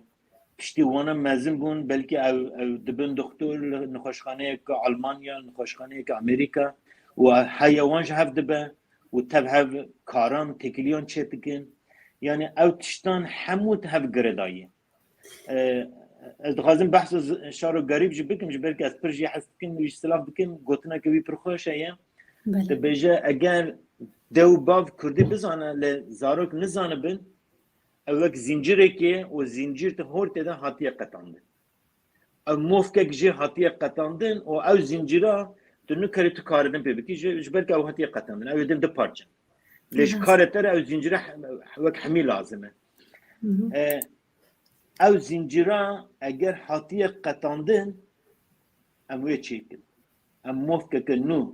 Piştî wana mezin bûn, belkî ew, ew dibin doktor li nexweşxaneyeke Almanya, nexweşxaneyeke Amerîka û heya wan ji hev dibe û tev hev karan, têkiliyan çêdikin. Yani ew tiştan hemû tev girêdayî. E, ez dixwazim behsa z-, Şaro Garîb jî bikim, ji ber ku ez pir jî hez dikim, wî jî silav dikim, gotineke wî pir xweş heye. Belê. Dibêje, eger dew bav kurdî bizane, lê zarok nizanibin, ew wek zincîrekê û zincîr di hortê de hatiye qetandin. Ew mofkek jê hatiye qetandin û ew zincîra tu nikarî tu karidin pê bikî, ji, ji ber ku ew hatiye qetandin. Ew ê din du parçe. Lê ji Rast. karê te re ew zincîre he-, wek hemî lazim e. Hı hı. E, ew zincîra eger hatiye qetandin, em wê çêkin. Em mofkeke nû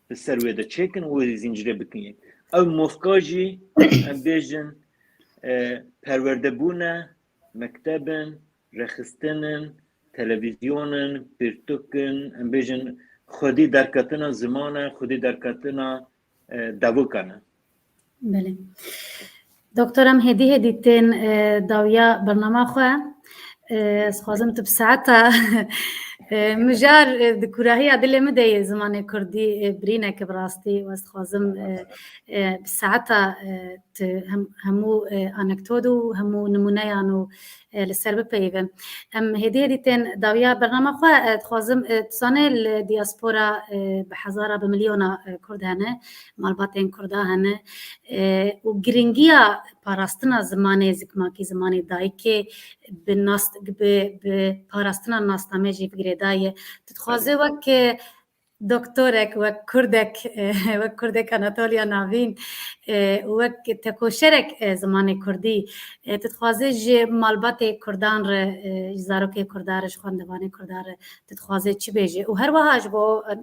bi ser wê de çêkin û wê zincîrê bikin yek. Ew mofka jî, em bêjin, e, perwerdebûn e, mekteb in, rêxistin in, televîzyon in, pirtûk in, em bêjin xwedî derketina ziman e, xwedî derketina, e, devokan e. Belê. Doktor, em hêdî hêdî tên, e, dawiya bernama xwe. E, ez xwazim tu bi saeta, e, mijar, e, di kurahiya dilê min de ye zimanê kurdî, e, birîneke bi rastî û ez dixwazim, e, e, bi saeta, e, tu hem, hemû, e, anekdot û hemû nimûneyan û, e, li ser bipeyivin. Em hêdî hêdî tên dawiya bernama xwe, e, dixwazim, e, tu zanê li diaspora, e, bi hezara, bi milyona, e, Kurd hene, malbatên Kurda hene, e, û giringiya parastina zimanê zikmakî, zimanê dayikê bi nas, bi, bi parastina nasnamê jî bi girêdayî ye. Tu dixwazî wek, e, doktorek, wek kurdek, e, wek kurdek Anatoliya Navîn, e, û wek tekoşerek, e, zimanê kurdî, e, tu dixwazî ji malbatê kurdan re, e, ji zarokê kurdan re, ji xwendevanê kurdan re, tu dixwazî çi bêjî? Û her wiha ji bo, e,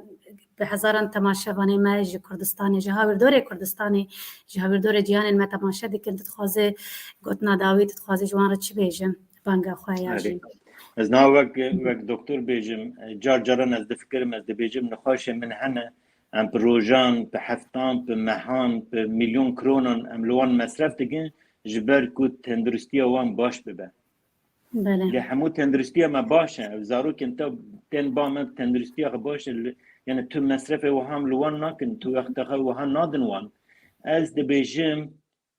bi hezaran temaşevanê me ji Kurdistanê, ji hawîrdorê Kurdistanê, ji hawîrdorê cîhanên me temaşe dikin, tu dixwazî gotina dawî, tu dixwazî ji wan re çi bêjin? Banga xwe ya Erê. jî. Ez niha wek, wek doktor bêjim, e, car caran ez difikirim, ez dibêjim, nexweşê min hene, em bi rojan, bi heftan, bi mehan, bi milyon kronan em li wan mesref dikin, ji ber ku tenduristiya wan baş bibe. Belê. Lê hemû tenduristiya me baş e. Ev zarokên te tên ba me tenduristiya xwe baş e. Li, yani tu mesrefê wiha li wan nakin, tu wexta xwe wiha nadin wan. Ez dibêjim,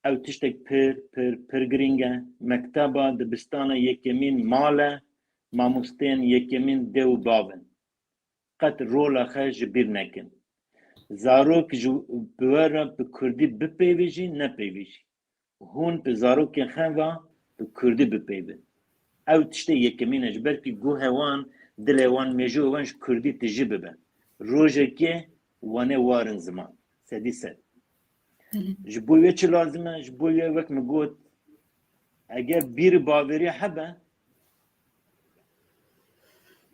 ew tiştek pir, pir, pir girîng e. Mekteba dibistana yekemîn mal e, mamosteyên yekemîn dê û bav in. Qet rola xwe ji bîr nekin. Zarok ji bi we re bi kurdî bipeyvê jî, nepeyvê jî. Hûn bi zarokên xwe ve bi kurdî bipeyvin. Ew tiştê yekemîn e, ji ber ku guhê wan, dilê wan, mêjoyê wan ji kurdî tijî bibe. Rojekê wan ê warin ziman. Sedî sed. Belê. Ji bo wê çi lazim e? Ji bo wê wek min got, eger bîr û bavêrî hebe,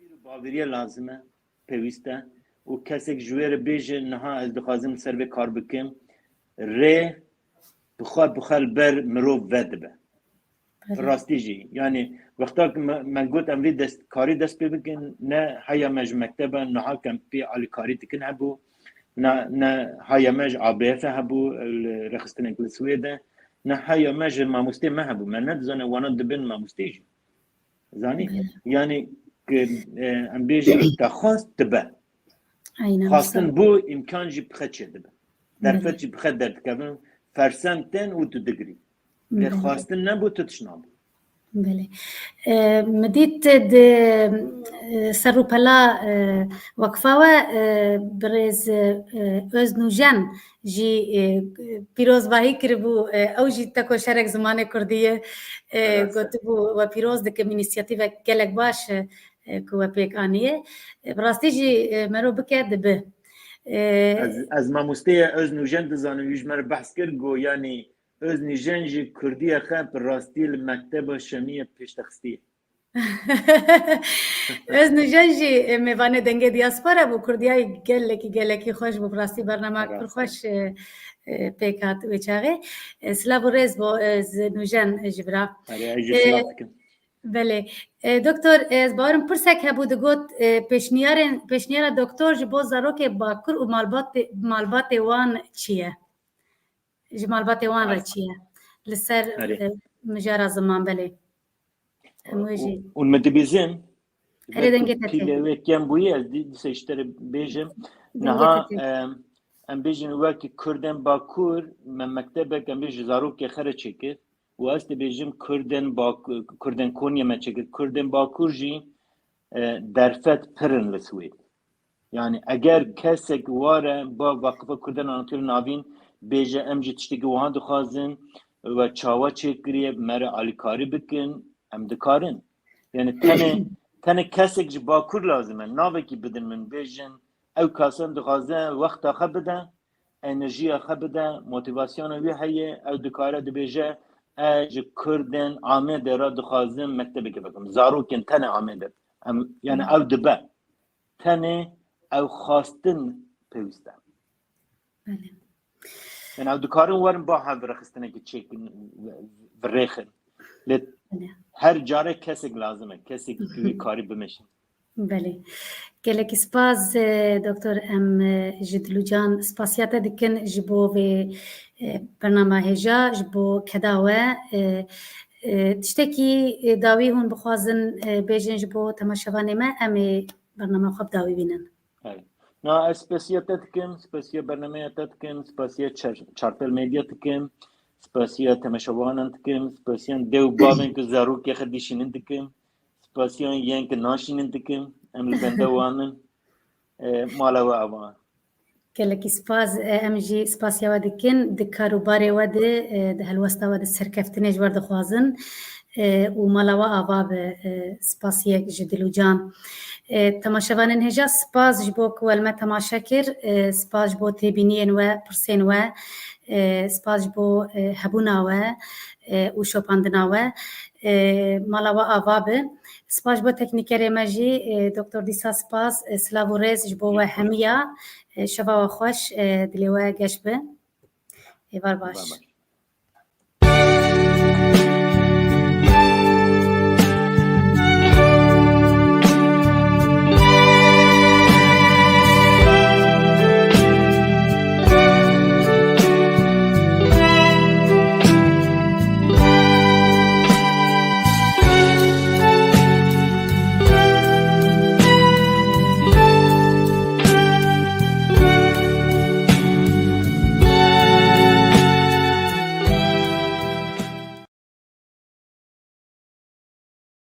bîr û bavêrî lazim e, pêwîst e. Û kesek ji wê re bêje, niha ez dixwazim li ser vê kar bikim. Rê bi xwe, bi xwe li ber mirov vedibe. Bi Belê. rastî jî. Yani, wexta ku me, me got em vê dest, karî dest pê bikin, ne heya me ji mekteba niha ku em pê alîkarî dikin hebû, ne, ne heya me ji A B F hebû, li rêxistinek li Swêde, ne heya me ji mamostê me hebû. Me nedizane wana dibin mamostê jî. Zanî? Belê. Yani, ku, e, em bêjin, te xwest dibe. Aynen, Xwestin sağ ol. bû, îmkan jî bi xwe çêdibe. Derfet Belê. jî bi xwe derdikevin, fersend tên û tu digirî. Lê Belê. xwestin nebû, tu tişt nabû. Belê. E, min dît di, e, ser rûpela, e, Weqfa we, e, birêz, e, Öz Nûjen jî, e, pîrozbahî kiribû. E, ew jî tekoşerek zimanê kurdî ye. E, Rast e. gotibû, we pîroz dikim, înîsiyatîvek gelek baş, e, e, ku we pêk aniye. E, bi rastî jî, e, mero bike dibi. E, Ez, ez mamosteyê Öz Nûjen dizanim, wî ji me re behs kir, got, yanî Öz Nûjen jî kurdiya xwe bi rastî li mekteba Şemiyê pêş de xistiye. Öz Nûjen jî, e, mêvanê Dengê Diaspora bû, kurdiya gelekî, gelekî xweş bû, bi rastî bernamek pir Rast e. xweş, e, e, pêk hat wê çaxê. E, silav û rêz bo, e, Öz Nûjen ji bira. Erê, ez jî E, silav dikim. Belê. E, doktor, e, ez bawerim pirsek hebû digot, e, pêşniyarên, pêşniyara doktor ji bo zarokê Bakur û malbatê, malbatê wan çi ye? Ji malbatê wan re Rast. çi ye? Li ser, Erê. e, mijara ziman, belê. Em wê jî. Û, û min dibîzin, Erê, dengê te tê. Pîlê wê kem bûye, ez dî-, dîsa ji te re bêjim. Dengê Niha, te tê. em, em bêjin wek Kurdên Bakur, me mektebek, em bêjin zarokê xwe re çêkir. Û ez dibêjim Kurdên Bak-, Kurdên Konyê me çêkir. Kurdên Bakur jî, e, derfet pir in li Swêd. Yani eger kesek ware ba Vaqifa Kurdên Anatoliya Navîn bêje, em jî tiştekî wiha dixwazin, we çawa çêkiriye, me re alîkarî bikin, em dikarin. Yani tenê, tenê kesek ji Bakur lazim e. Navekî bidin min, bêjin, ew kasa dixwaze wexta xwe bide, enerjiya xwe bide, motivasyona wî heye, ew dikare dibêje, ez ji Kurdên Amedê re dixwazim mektebekê bikim. Zarokên tenê Amedê. Em, yani Hı. ew dibe. Tenê ew xwestin pêwîst e. Belê. Yani ew dikarin werin ba hev rêxistinekê çêkin, virêxin. Lê Belê. her care kesek lazim e. Kesek ku wê karî bimeşin. Belê. Gelekî spas, e, doktor, em, e, ji dilûcan spasiya te dikin ji bo vê, e, bernama hêja, ji bo keda we, e, e, tiştekî, e, dawî hûn bixwazin, e, bêjin ji bo temaşevanê me, em ê bernama xwe bi dawî bînin. Evet. Na, ez spasiya te dikim, spasiya bernameya te dikim, spasiya Çar-, Çarpel Medya dikim, spasiya temaşevanan dikim, spasiya dê û bavên ku zarokê xwe dişînin dikim, spasiya yên ku naşînin dikim, em li bende wan in. E, mala we ava. Gelekî spas, e, em jî spasiya we dikin, di kar û barê we de, e, di helwesta we de serkeftinê ji we dixwazin, e, û mala we ava be, e, spasiyek ji dilûcan. E, temaşevanên hêja, spas ji bo ku we li me temaşe kir, e, spas ji bo têbîniyên we, pirsên we, e, spas ji bo, e, hebûna we, e, û şopandina we. E, mala we ava be. Spas ji bo teknîkerê me jî, e, doktor Dîsa spas, e, silav û rêz ji bo we hemiya. E, şeva we xweş, e, dilê we geş be. Êvar baş. Êvar baş.